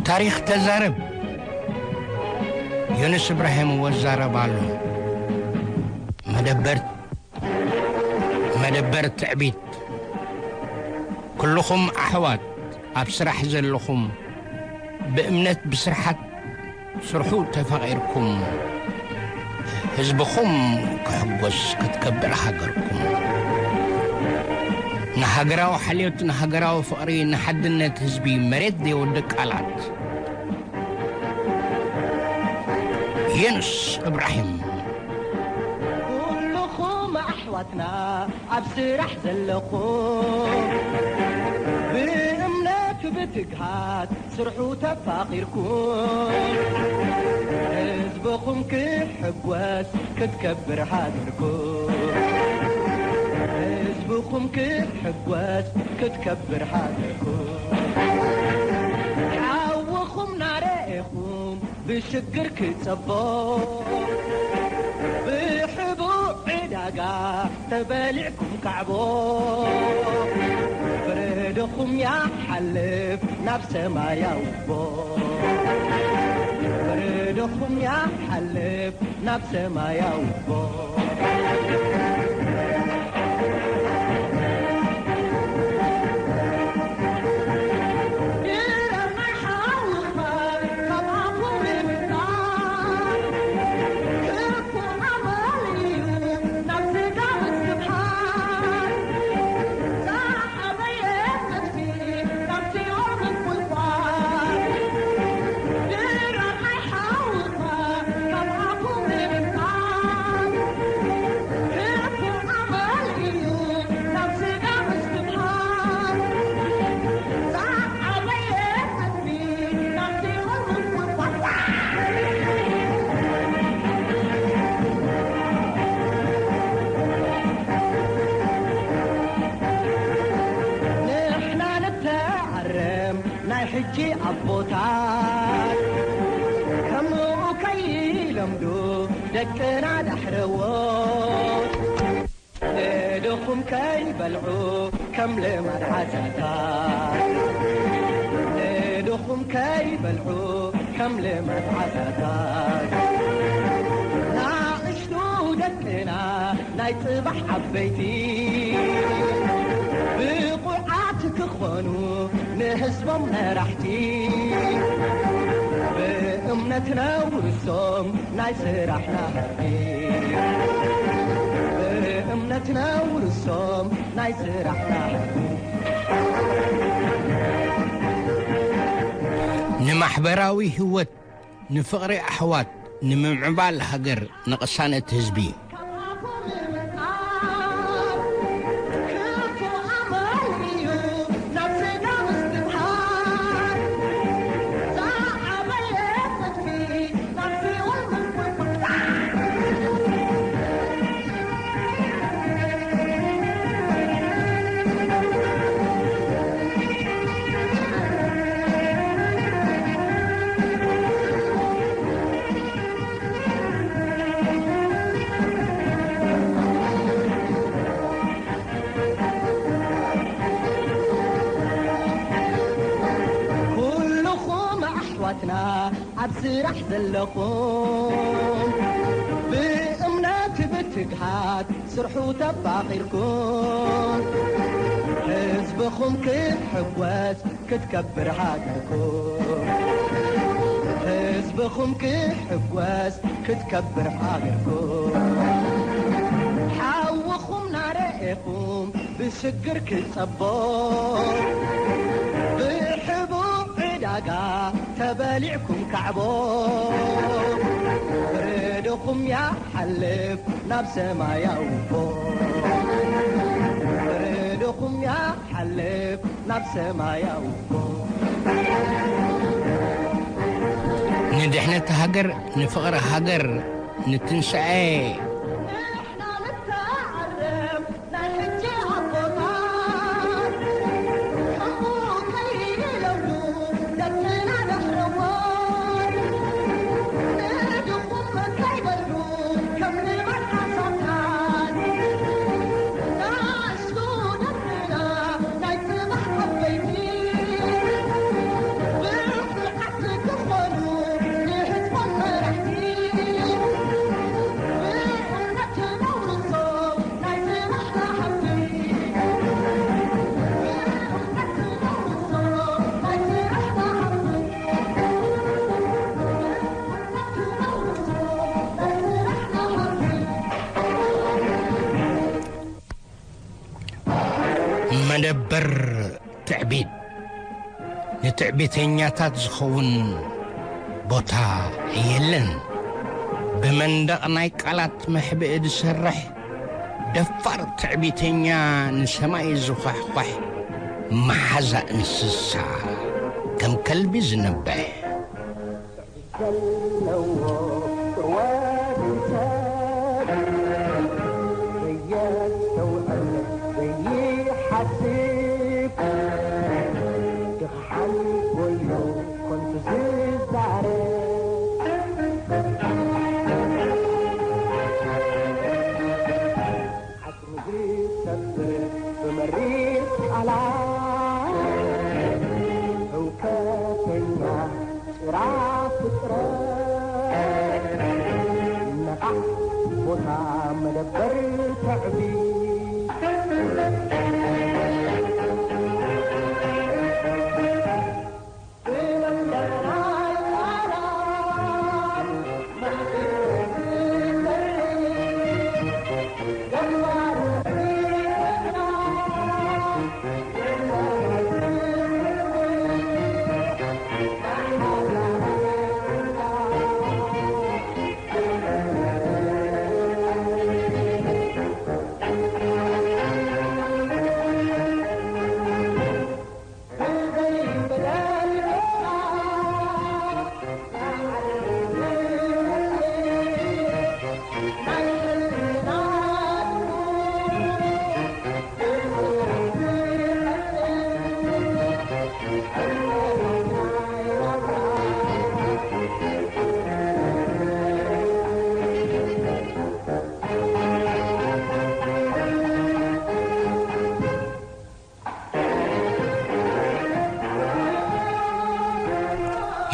ታሪኽ ተዛረብ። ዮኑስ እብራሂም ወዛረብ ኣሎ። መደበር፣ መደበር ትዕቢት። ኩልኹም ኣሕዋት ኣብ ስራሕ ዘለኹም፣ ብእምነት ብስርሓት ስርሑ ተፋቒርኩም፣ ህዝብኹም ክሕጎስ ክትከብር ሃገርኩም። ንሃገራዊ ሓልዮት፣ ንሃገራዊ ፍቕሪ፣ ንሓድነት ህዝቢ መሬት ዘይወድቕ ቃላት። የኑስ እብራሂም። ኩልኹም ኣሕዋትና ኣብ ስራሕ ዘለኹም፣ ብእምነት ብትግሃት ስርሑ ተፋቒርኩም፣ ህዝብኹም ክሕጎስ ክትከብር ሃገርኩም። ህዝብኹም ክሕጎስ ክትከብር ሃገርኩም። ሓውኹም ናረኤኹም ብሽግር ክጸቦ፣ ብሕቡእ ዕዳጋ ተበሊዕኩም ካዕቦ፣ ፍረድኹም ይሓልፍ ናብ ሰማያዊ ቦ። ፍረድኹም ይሓልፍ ናብ ሰማያዊ ቦ። ንሕና ንተዓረም ናይ ሕጂ ኣቦታት፣ ከምኡ ከይለምዱ ደቅና ዳሕረዎት። ነደኹም ከይበልዑ ከም ልማድ ዓሳታት፣ ነደኹም ከይበልዑ ከም ልማድ ዓሳታት፣ ናእሽቱ ደቅና ናይ ጽባሕ ዓበይቲ፣ ብቑዓት ክኾኑ ንህዝቦም መራሕቲ፣ ብእምነት ነውርሶም ናይ ስራሕና ሃብቲ፣ ብእምነት ነውርሶም ናይ ስራሕና ሃብቲ። ንማሕበራዊ ህይወት፣ ንፍቕሪ ኣሕዋት፣ ንምምዕባል ሃገር፣ ንቕሳነት ህዝቢ። ኩልኹም ኣሕዋትና ኣብ ስራሕ ዘለኹም፣ ብእምነት ብትግሃት ስርሑ ተፋቒርኩም፣ ህዝብኹም ክሕጎስ ክትከብር ሃገርኩም፣ ህዝብኹም ክሕጎስ ክትከብር ሃገርኩም። ሓውኹም ናረኤኹም ብሽግር ክጸቦ፣ ብሕቡእ ዕዳጋ ተበሊዕኩም ካዕቦ፣ ፍረድኹም ይሓልፍ ናብ ሰማያዊ ቦ። ፍረድኹም ይሓልፍ ናብ ሰማያዊ ቦ። ንድሕነት ሃገር፣ ንፍቕሪ ሃገር፣ ንትንሳኤ። ንሕና ንተዓረም ናይ ሕጂ ኣቦታት፣ ከምኡ ከይለምዱ ደቅና ነሕረዎም። ንድኹም ከይበልዑ ከም ልማድ ዓሳታት፣ ንኣሽቱ ደቅና ናይ ደበር ትዕቢት። ንትዕቢተኛታት ዝኸውን ቦታ የለን። ብመንደቕ ናይ ቃላት መሕብኢ ዝሰርሕ ደፋር ትዕቢተኛ፣ ንሰማይ ዝዃሕኳሕ መሓዛ እንስሳ፣ ከም ከልቢ ዝነብሕ። ዘለዎ ጥርወት ሰብ ዘየስተውዕል ዘይሓስብ፣ ድኽሓን ጎዩ ኮንቱ ዝዛረብ። ዝሰብር ብመሪር ቃላት፣ ህውከተኛ ጭራ ፍጥረት፣ ነቓዕ ቦታ መደበር ትዕቢት።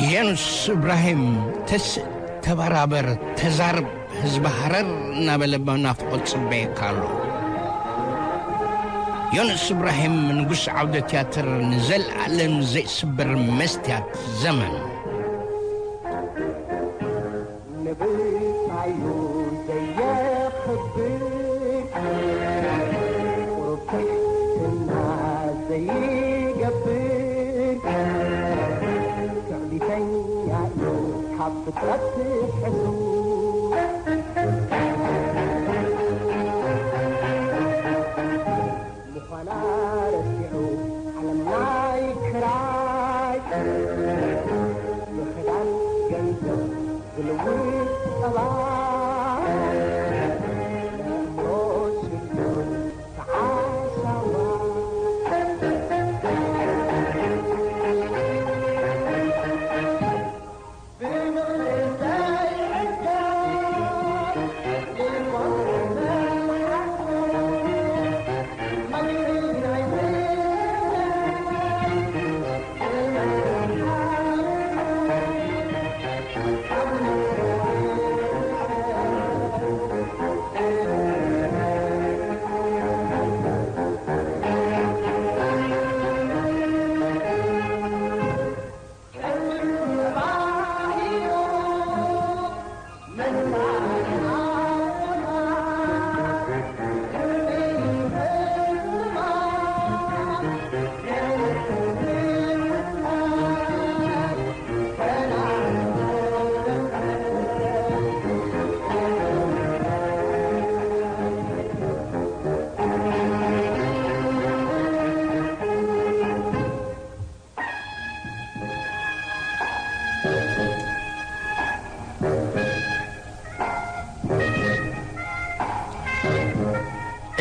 የኑስ እብራሂም፣ ተስእ፣ ተበራበር፣ ተዛርብ፣ ህዝቢ ሃረር እናበለ ብናፍቖት ጽበየካ ኣሎ። ዮኑስ እብራሂም፣ ንጉስ ዓውደ ትያትር፣ ንዘለኣለም ዘይስበር መስትያት ዘመን። ንብጻዩ ዘየኽብር፣ ቁሩብ ትሕትና ዘይገብር፣ ትዕቢተኛ እዩ ካብ ፍጥረት ሕሱር። ምዃና ረሲዑ ዓለም ናይ ክራይ፣ ብኽዳን ገንዘብ ዝልውጥ ጸባይ፣ ንእምሮ ሽግር ተዓሻዋ።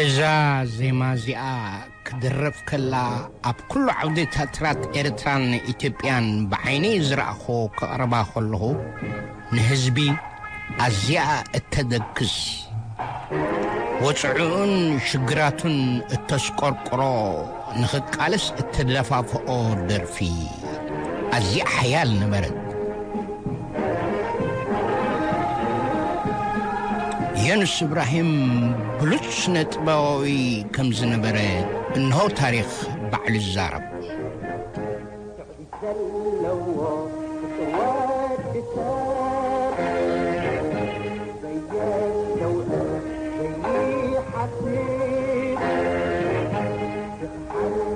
እዛ ዜማ እዚኣ ክድረፍ ከላ፣ ኣብ ኩሉ ዓውደ ትያትራት ኤርትራን ኢትዮጵያን ብዓይነይ ዝረኣኹ ከቕርባ ከለኹ፣ ንህዝቢ ኣዝያ እተደግስ፣ ወጽዕኡን ሽግራቱን እተስቆርቁሮ፣ ንኽቃለስ እተደፋፍኦ ደርፊ ኣዝያ ሓያል ነበረት። የኑስ እብራሂም ብሉጽ ስነ ጥበባዊ ከም ዝነበረ እንሆ ታሪኽ ባዕሉ ይዛረብ። ትዕቢት ዘለዎ ፍጡር ወዲ ሰብ፣ ዘየስተውዕል ዘይሓስብ፣ ድኻን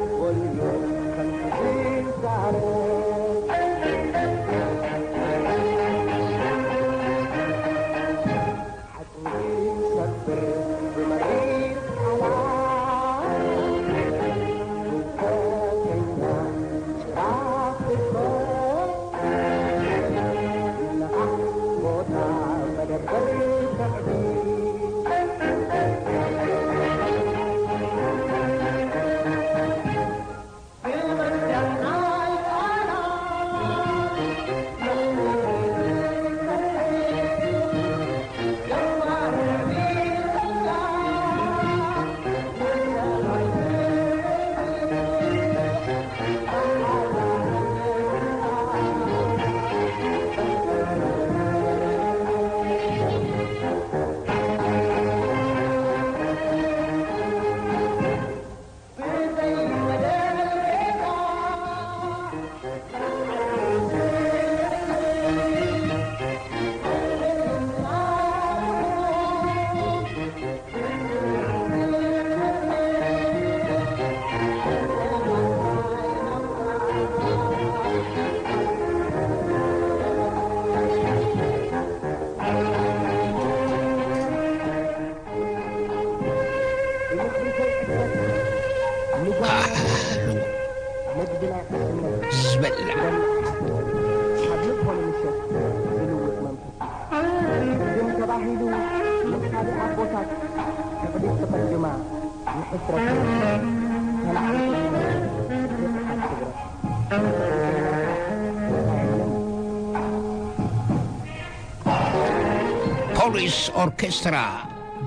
ፖሊስ ኦርኬስትራ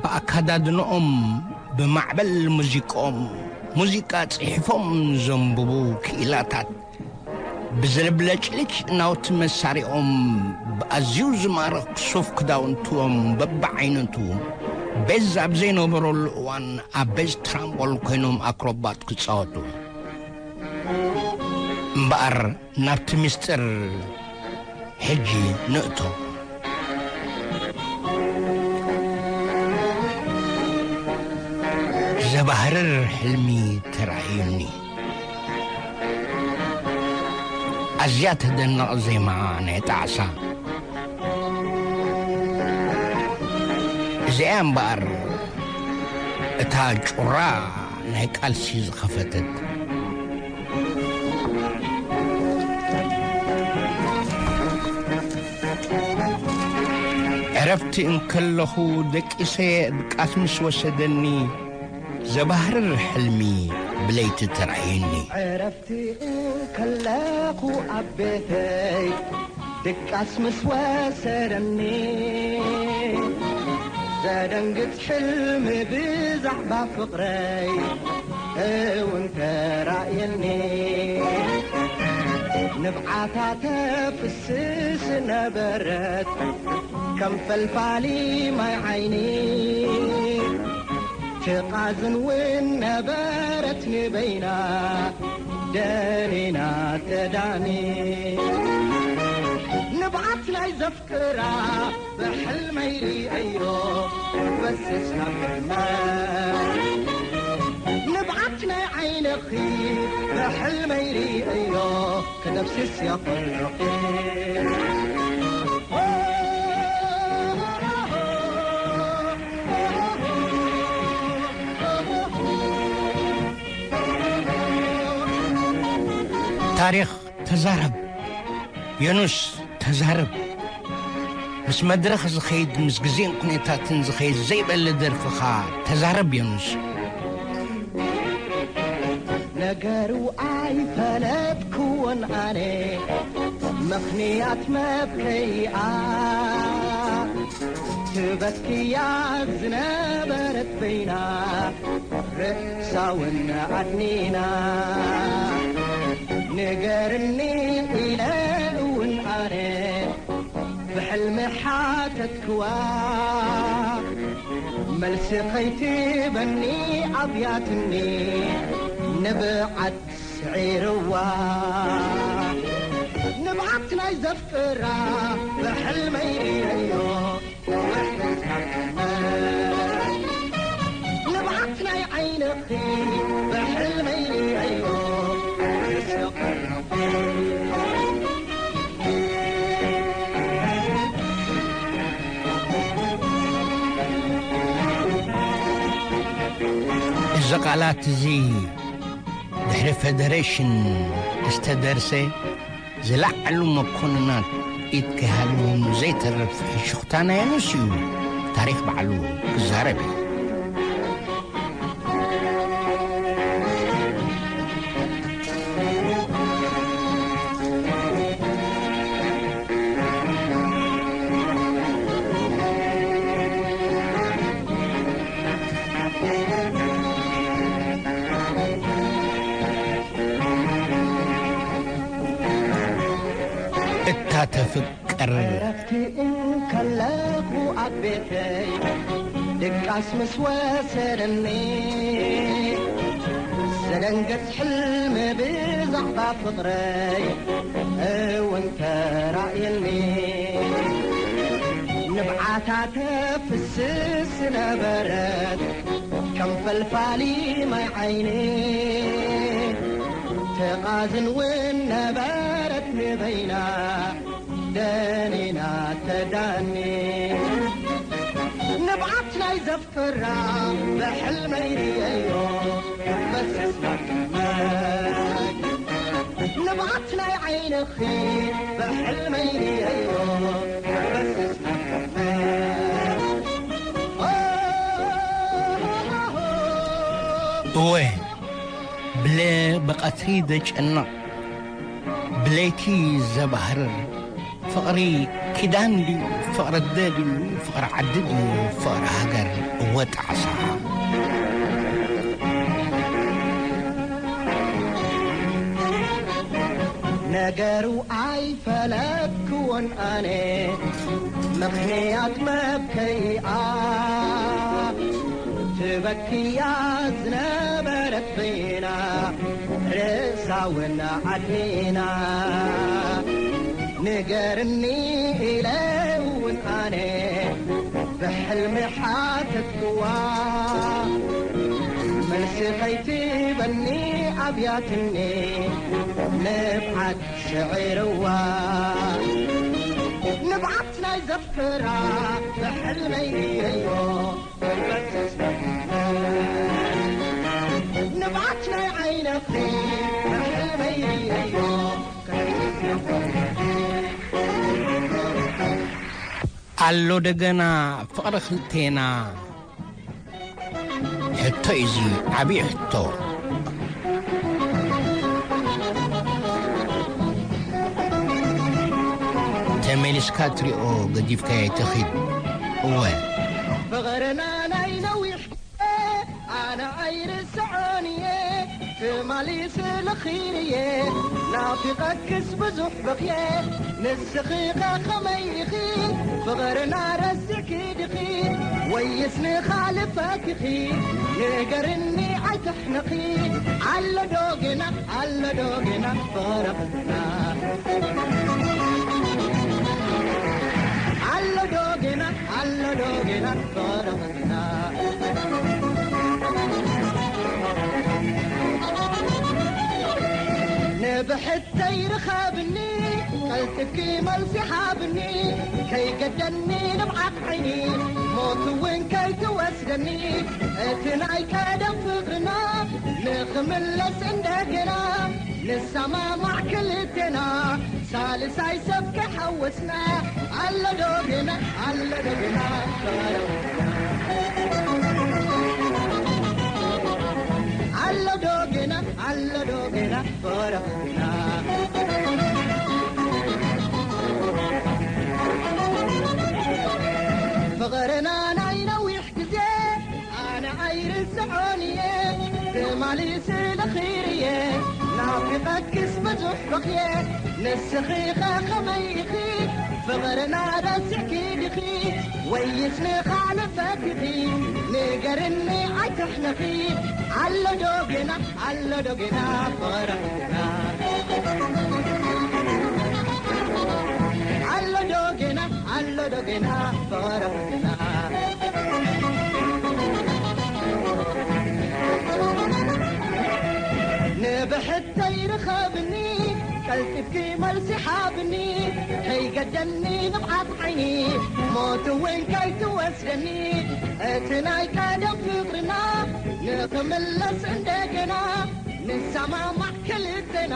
ብኣካዳድንኦም፣ ብማዕበል ሙዚቃኦም፣ ሙዚቃ ጽሒፎም ዘንብቡ ክኢላታት፣ ብዝልብለጭልጭ ናውቲ መሳሪኦም፣ ብኣዝዩ ዝማርኽ ሱፍ ክዳውንትዎም በብዓይነቱ፣ ቤዝ ኣብ ዘይነበረሉ እዋን ኣብ ቤዝ ትራምቦል ኮይኖም ኣክሮባት ክጻወቱ። እምበኣር ናብቲ ምስጢር ሕጂ ንእቶ። ዘባህርር ሕልሚ ተራእዩኒ። ኣዝያ ተደንቕ ዜማ ናይ ጣዕሳ። እዚኣ እምበኣር እታ ጩራ ናይ ቃልሲ ዝኸፈተት። ዕረፍቲ እንከለኹ ደቂሰ ድቃስ ምስ ወሰደኒ፣ ዘባህርር ሕልሚ ብለይቲ ተራእየኒ። ዕረፍቲ እንከለኹ ኣብ ቤተይ ድቃስ ምስ ወሰደኒ፣ ዘደንግጽ ሕልሚ ብዛዕባ ፍቕረይ እውን ተራእየኒ። ንብዓታ ተፍስስ ነበረት ከም ፈልፋሊ ማይ ዓይኒ፣ ትቓዝን እውን ነበረት ንበይና ደኒና ተዳኒ። ንብዓት ናይ ዘፍቅራ ብሕልመይ ርእየዮ ክፈስስ ናብ ሕልመይ። ንብዓት ናይ ዓይንኺ ብሕልመይ ርእየዮ ክደብስስ የኽእልኺ። ታሪኽ ተዛረብ ዮኑስ፣ ተዛረብ። ምስ መድረኽ ዝኸይድ፣ ምስ ግዜን ኩነታትን ዝኸይድ ዘይበሊ ደርፍኻ ተዛረብ ዮኑስ። ነገሩ ኣይፈለጥክዎን ኣነ ምኽንያት መብከይኣ፣ ትበክያ ዝነበረት በይና ርእሳ እውን ኣድኒና። ንገርኒ ኢለ እውን ኣነ ብሕልሚ ሓተትክዋ፣ መልሲ ከይትበኒ ኣብያትኒ ንብዓት ስዒርዋ። ንብዓት ናይ ዘፍቅራ ብሕልመይ ርእየዮ ክውሕዝ ናብ ሕልመይ። ንብዓት ናይ ዓይንኺ ብሕልመይ ርእየዮ ክስቕ እዚ ቃላት እዚ ድሕሪ ፌደሬሽን ዝተደርሰ ዝለዓሉ መኮንናት ኢድ ከይሃልዎም ዘይተርፍ ሕሹኽታ ናይ ኣንስዩ ታሪኽ ባዕሉ ክዛረብ እዩ። እታ ተፍቅር ዕረፍቲ እንከለኹ ኣብ ቤተይ ድቃስ ምስ ወሰደኒ፣ ዘደንገጽ ሕልሚ ብዛዕባ ፍቕረይ እውን ተራእየኒ። ንብዓታ ተፍስስ ነበረት ከም ፈልፋሊ ማይ ዓይኒ፣ ተቓዝን እውን ነበረት ንበይና ደኒና ተዳኒ። ንብዓት ናይ ዘፍቅራ ብሕልመይ ርእየዮ ክፈስስ ናብ ሕልመይ። ንብዓት ናይ ዓይንኺ ብሕልመይ ርእየዮ ክፈስስ ናብ ሕልመይ። ኦ፣ እወ፣ ብለ-፣ ብቐትሪ ዘጨንቕ፣ ብለይቲ ዘባህርር ፍቕሪ ኪዳን ድዩ? ፍቕሪ ኣደ ድዩ? ፍቕሪ ዓዲ ድዩ? ፍቕሪ ሃገር? እወ ጣዕሳ። ነገሩ ኣይፈለጥክዎን ኣነ ምኽንያት መብከይኣ ትበክያ ዝነበረት በይና ርእሳ እውን ኣድኒና ንገርኒ ኢለ እውን ኣነ ብሕልሚ ሓተትክዋ መልሲ ከይትበኒ ኣብያትኒ ንብዓት ስዒርዋ ንብዓት ናይ ዘፍራ ብሕልመይ እየዮ ንብዓት ናይ ዓይነኺ ብሕልመይ እየዮ ኣሎ ደገና ፍቕሪ ክልቴና ሕቶ እዩ እዚ ዓብዪ ሕቶ። ተመሊስካ ትሪኦ ገዲፍካዮ ኣይትኺድ። እወ። ፍቕርና ናይ ነዊሕ ኣነ ኣይርስዖን እየ ትማሊ ስልኺርየ ናፊቐክስ ብዙሕ በኽየ ንስኺ ኸ ኸመይ ኢኺ ፍቕርና ረሲዕኪ ዲኺ ወይስ ንኻልእ ፈቲኺ ንገርኒ ኣይትሕነኺ ኣሎ ዶ ገና ኣሎ ዶ ገና ፍቕርኽና ኣሎ ዶ ገና ኣሎ ዶ ገና ፍቕርኽና ንብሕተይ ርኸብኒ ቀልጢፍኪ መልሲ ሃብኒ ከይገደኒ ንብዓት ዓይኒ ሞት እውን ከይትወስደኒ እቲ ናይ ቀደም ፍቕርና ንኽምለስ እንደገና ንሰማማዕ ክልቴና ሳልሳይ ሰብ ከይሓወስና ኣሎ ዶ ገና ኣሎ ዶ ገና ኣሎ ዶ ገና ኣሎ ዶ ገና ፈረኽና ፍቕርና ናይ ነዊሕ ግዜ ኣነ ኣይርስዖን እየ ትማሊ ስለ ኺርየ ናፊቐክስ ብዙሕ በኽየ ንስኺ ኸ ኸመይ ኢኺ ፍቕርና ረሲዕኪ ዲኺ ወይስ ንኻልእ ፈቲኺ ንገርኒ ኣይትሕነኺ ኣሎ ዶ ገና ኣሎ ዶ ገና ፍቕርና ኣሎ ዶ ገና ኣሎ ዶ ገና ፍቕርና ንብሕተይ ርኸብኒ ቀልጢፍኪ መልሲ ሃብኒ ከይገደኒ ንብዓት ዓይኒ ሞት እውን ከይትወስደኒ እቲ ናይ ቀደም ፍቕርና ንኽምለስ እንደገና ንሰማማዕ ክልቴና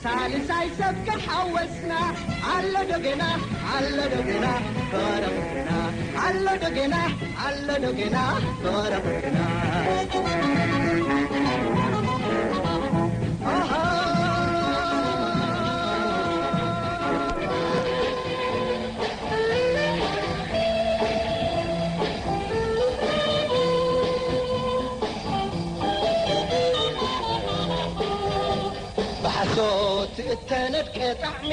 ሳልሳይ ሰብ ከይሓወስና ኣሎ ዶ ገና ኣሎ ዶ ገና ፈረኽና ኣሎ ዶ ገና ኣሎ ዶ ገና ፈረኽና ኣሃ ብሓሶት እተነድቀ ጣዕሚ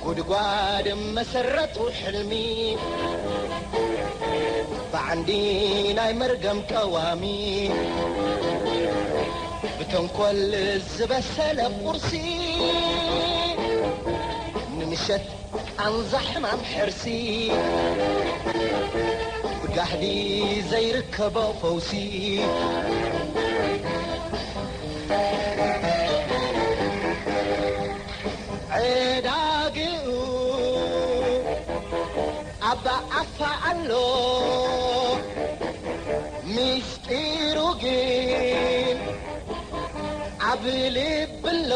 ጉድጓድ መሰረቱ ሕልሚ ብዓንዲ ናይ መርገም ቀዋሚ ብተንኮል ዝበሰለ ቁርሲ ንምሸት ቃንዛ ሕማም ሕርሲ ብጋህዲ ዘይርከቦ ፈውሲ ዕዳግኡ ኣብ ኣፋ ኣሎ ሚስጢሩ ግን ኣብ ልቢ ኣሎ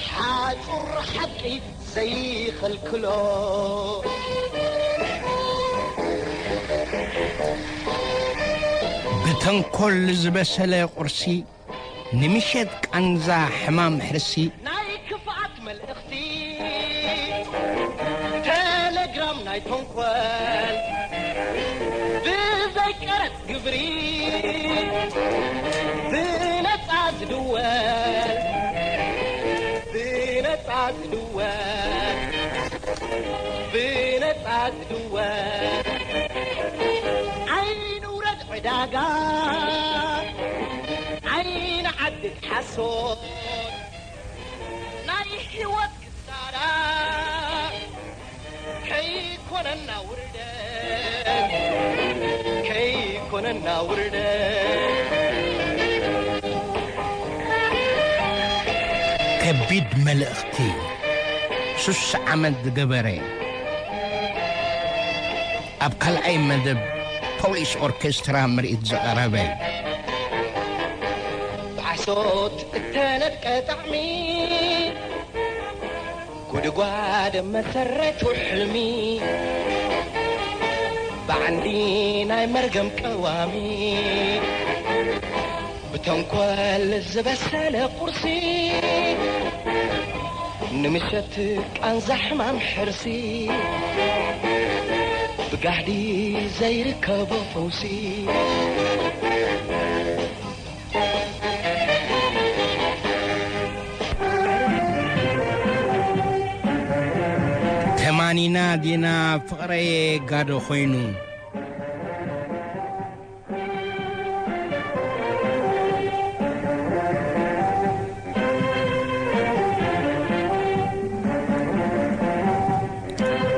ሓጹር ሓቂ ዘይኸልክሎ ተንኮል ዝበሰለ ቁርሲ፣ ንምሸት ቃንዛ ሕማም ሕርሲ። ናይ ክፍኣት መልእኽቲ፣ ቴሌግራም ናይ ተንኮል፣ ብዘይ ቀረጽ ግብሪ፣ ብነጻ ዝድወል፣ ብነጻ ዝድወል፣ ብነጻ ዝድወል። ኣይንውረድ ዕዳጋ፣ ኣይንዓድግ ሓሶት፣ ናይ ህይወት ክሳራ ከይኮነና ውርደት፣ ከይኮነና ውርደት። ከቢድ መልእኽቲ፣ ሱሳ ዓመት ዝገበረ፣ ኣብ ካልኣይ መደብ ፖሊስ ኦርኬስትራ ምርኢት ዘቕረበ። ብሓሶት እተነድቀ ጣዕሚ፣ ጉድጓድ መሰረቱ ሕልሚ፣ ብዓንዲ ናይ መርገም ቀዋሚ፣ ብተንኮል ዝበሰለ ቁርሲ፣ ንምሸት ቃንዛ ሕማም ሕርሲ፣ ብጋህዲ ዘይርከቦ ፈውሲ። ተማኒና ዲና ፍቕረየ ጋዶ ኮይኑ?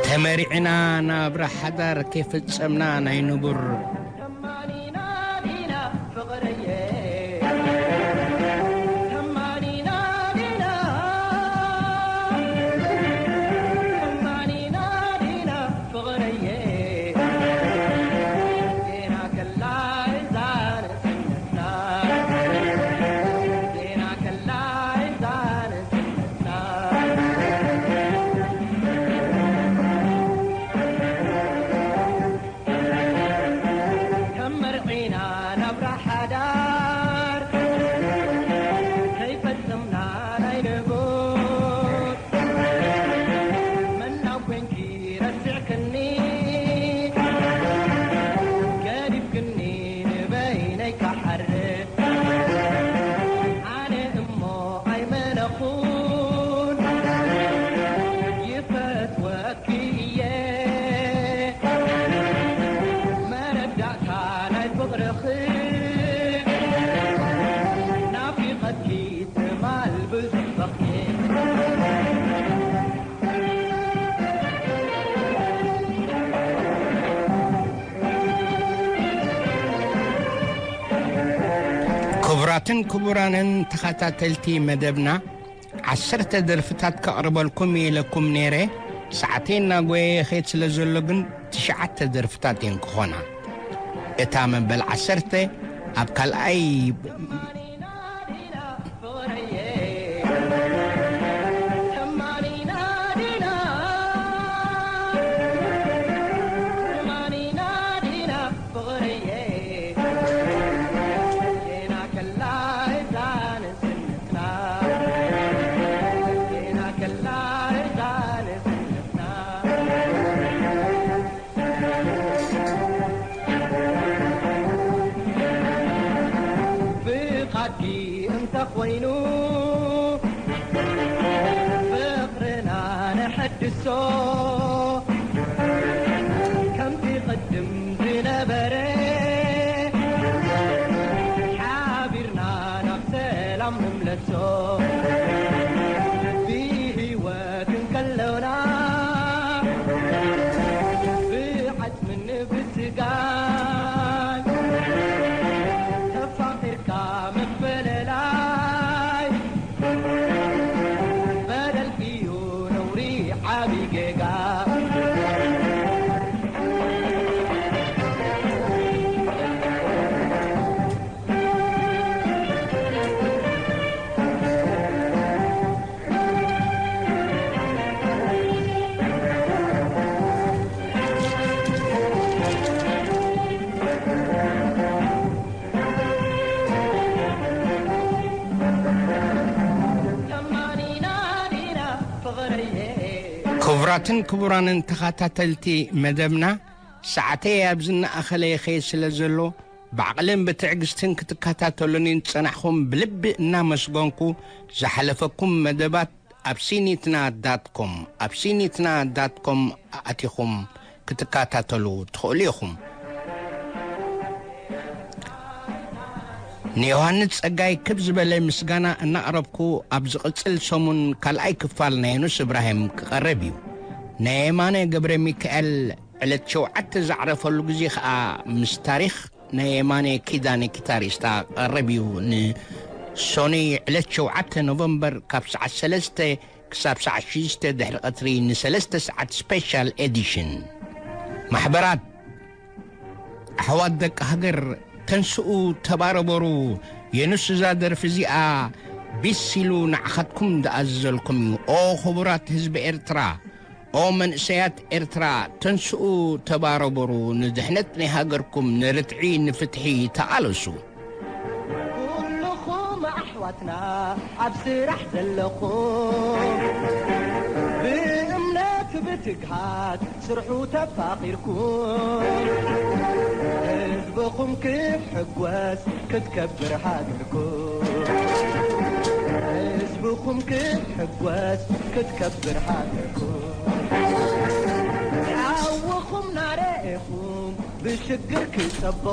ተመሪዕና ናብራ ሓዳር ከይፈጸምና ናይ ንቡር። ተማኒና ዲና ፍቕረየ? ተማኒና ዲና? ተማኒና ዲና ፍቕረየ? ጌና ከላ እዛ ንእስነትና፣ ጌና ከላ እዛ ንእስነትና፣ ከም መርዒና ናብራ ሓዳር ከይፈጸምና ናይ ንቡር፣ መናው ኮንኪ ረሲዕክኒ፣ ገዲፍክኒ ንበይነይ ክሓርድ፣ ኣነ እሞ ኣይመነኹን፣ ይፈትወኪ እየ። መረዳእታ ናይ ፍቕርኺ ናፊቐኪ ትማል ብዙሕ በኽየ። ክቡራትን ክቡራንን ተኸታተልቲ መደብና፣ ዓሰርተ ደርፍታት ከቕርበልኩም ኢለኩም ነይረ። ሰዓተይ እናጎየ ይኸይድ ስለ ዘሎ ግን ትሽዓተ ደርፍታት እየን ክኾና። እታ መበል ዓሰርተ ኣብ ካልኣይ ፍቓድኪ እንተኾይኑ ፍቕርና ነሐድሶ፣ ከምቲ ቅድም ዝነበረ ሓቢርና ናብ ሰላም ንምለሶ። ብህይወት እንከለና ብዓጽምን ብስጋን ተፋቒርካ ምፍልላይ በደል እዩ ነውሪ ዓቢ ጌጋ። ክቡራትን ክቡራንን ተኸታተልቲ መደብና፣ ሰዓተይ ኣብ ዝነኣኸለ ይኸይድ ስለ ዘሎ፣ ብዓቕልን ብትዕግስትን ክትከታተሉኒ ዝጸናሕኩም ብልቢ እናመስገንኩ፣ ዝሓለፈኩም መደባት ኣብ ሲኒትና ዳት ኮም፣ ኣብ ሲኒትና ዳት ኮም ኣቲኹም ክትከታተሉ ትኽእሉ ኢኹም። ንዮሃንስ ጸጋይ ክብ ዝበለ ምስጋና እናቕረብኩ፣ ኣብ ዝቕጽል ሰሙን ካልኣይ ክፋል ናይ ዮኑስ እብራሂም ክቐርብ እዩ። ናይ የማነ ገብረ ሚካኤል ዕለት ሸውዓተ ዘዕረፈሉ ግዜ ኸኣ ምስ ታሪኽ ናይ የማነ ኪዳነ ኪታሪስታ ክቐርብ እዩ። ንሶኒ ዕለት ሸውዓተ ኖቨምበር ካብ ሰዓት ሰለስተ ክሳብ ሰዓት ሽዱሽተ ድሕሪ ቀትሪ ንሰለስተ ሰዓት ስፔሻል ኤዲሽን። ማሕበራት ኣሕዋት ደቂ ሃገር፣ ተንስኡ፣ ተባረበሩ። የኑስ እዛ ደርፊ እዚኣ ቢስ ኢሉ ንዓኻትኩም ዝኣዘዘልኩም እዩ። ኦ ክቡራት ህዝቢ ኤርትራ፣ ኦ መንእሰያት ኤርትራ፣ ተንስኡ፣ ተባረበሩ። ንድሕነት ናይ ሃገርኩም፣ ንርትዒ፣ ንፍትሒ ተቓለሱ። ኩልኹም ኣሕዋትና ኣብ ስራሕ ዘለኹም፣ ብእምነት ብትግሃት ስርሑ ተፋቒርኩም፣ ህዝብኹም ክሕጎስ ክትከብር ሃገርኩም፣ ህዝብኹም ክሕጎስ ክትከብር ሃገርኩም፣ ሓውኹም ናረኤኹም ብሽግር ክጸቦ፣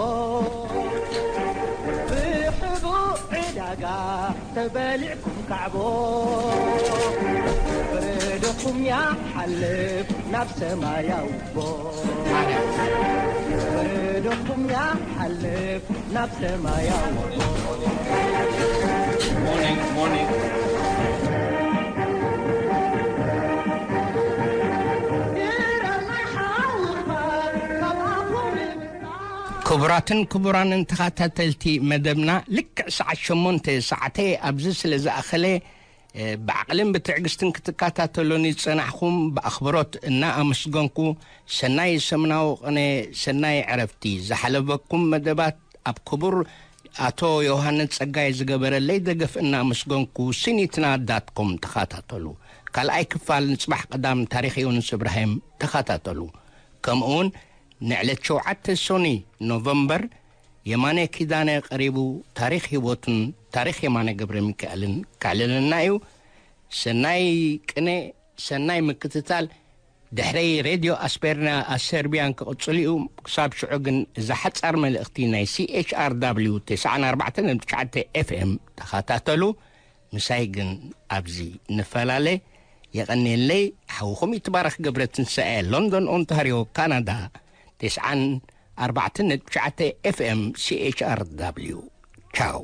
ብሕቡእ ዕዳጋ ተበሊዕኩም ካዕቦ፣ በረዶኹም ያሓልፍ ናብ ሰማያዊ ቦ፣ በረዶኹም ያሓልፍ ናብ ሰማያዊ ቦ። Morning, morning. ክቡራትን ክቡራንን ተኸታተልቲ መደብና፣ ልክዕ ሰዓት ሸሞንተ ሰዓተይ ኣብዚ ስለ ዝኣኸለ፣ እ፣ ብዓቕልን ብትዕግስትን ክትከታተሉኒ ዝጸናሕኩም ብኣኽብሮት እናኣመስገንኩ፣ ሰናይ ሰሙናዊ ቅነ፣ ሰናይ ዕረፍቲ። ዝሓለፈኩም መደባት ኣብ ክቡር ኣቶ ዮሃንስ ጸጋይ ዝገበረለይ ደገፍ እናመስገንኩ፣ ሲኒትና ዳት ኮም ተኸታተሉ። ካልኣይ ክፋል ንጽባሕ ቀዳም ታሪኽ ዮኑስ እብራሂም ተኸታተሉ። ከምኡውን ንዕለት ሸውዓተ ሶኒ ኖቨምበር የማነ ኪዳነ ቀሪቡ ታሪኽ ህይወቱን ታሪኽ የማነ ገብረ ሚካኤልን ከዕልለና እዩ። ሰናይ ቅነ፣ ሰናይ ምክትታል። ድሕረይ ሬድዮ ኣስፔርና ኣሰርቢያን ክቕጽል እዩ። ክሳብ ሽዑ ግን እዛ ሓጻር መልእኽቲ ናይ ሲ ኤች ኣር ዳብሊው ተስዓን ኣርባዕተን ነጥቢ ትሽዓተ ኤፍ ኤም ተኸታተሉ። ምሳይ ግን ኣብዚ ንፈላለ። የቐንየለይ። ሓውኹም ይትባረኽ ገብረ ትንሳኤ፣ ሎንዶን ኦንታርዮ ካናዳ፣ ተስዓን ኣርባዕተን ነጥቢ ትሽዓተ ኤፍ ኤም ሲ ኤች ኣር ዳብሊው። ቻው።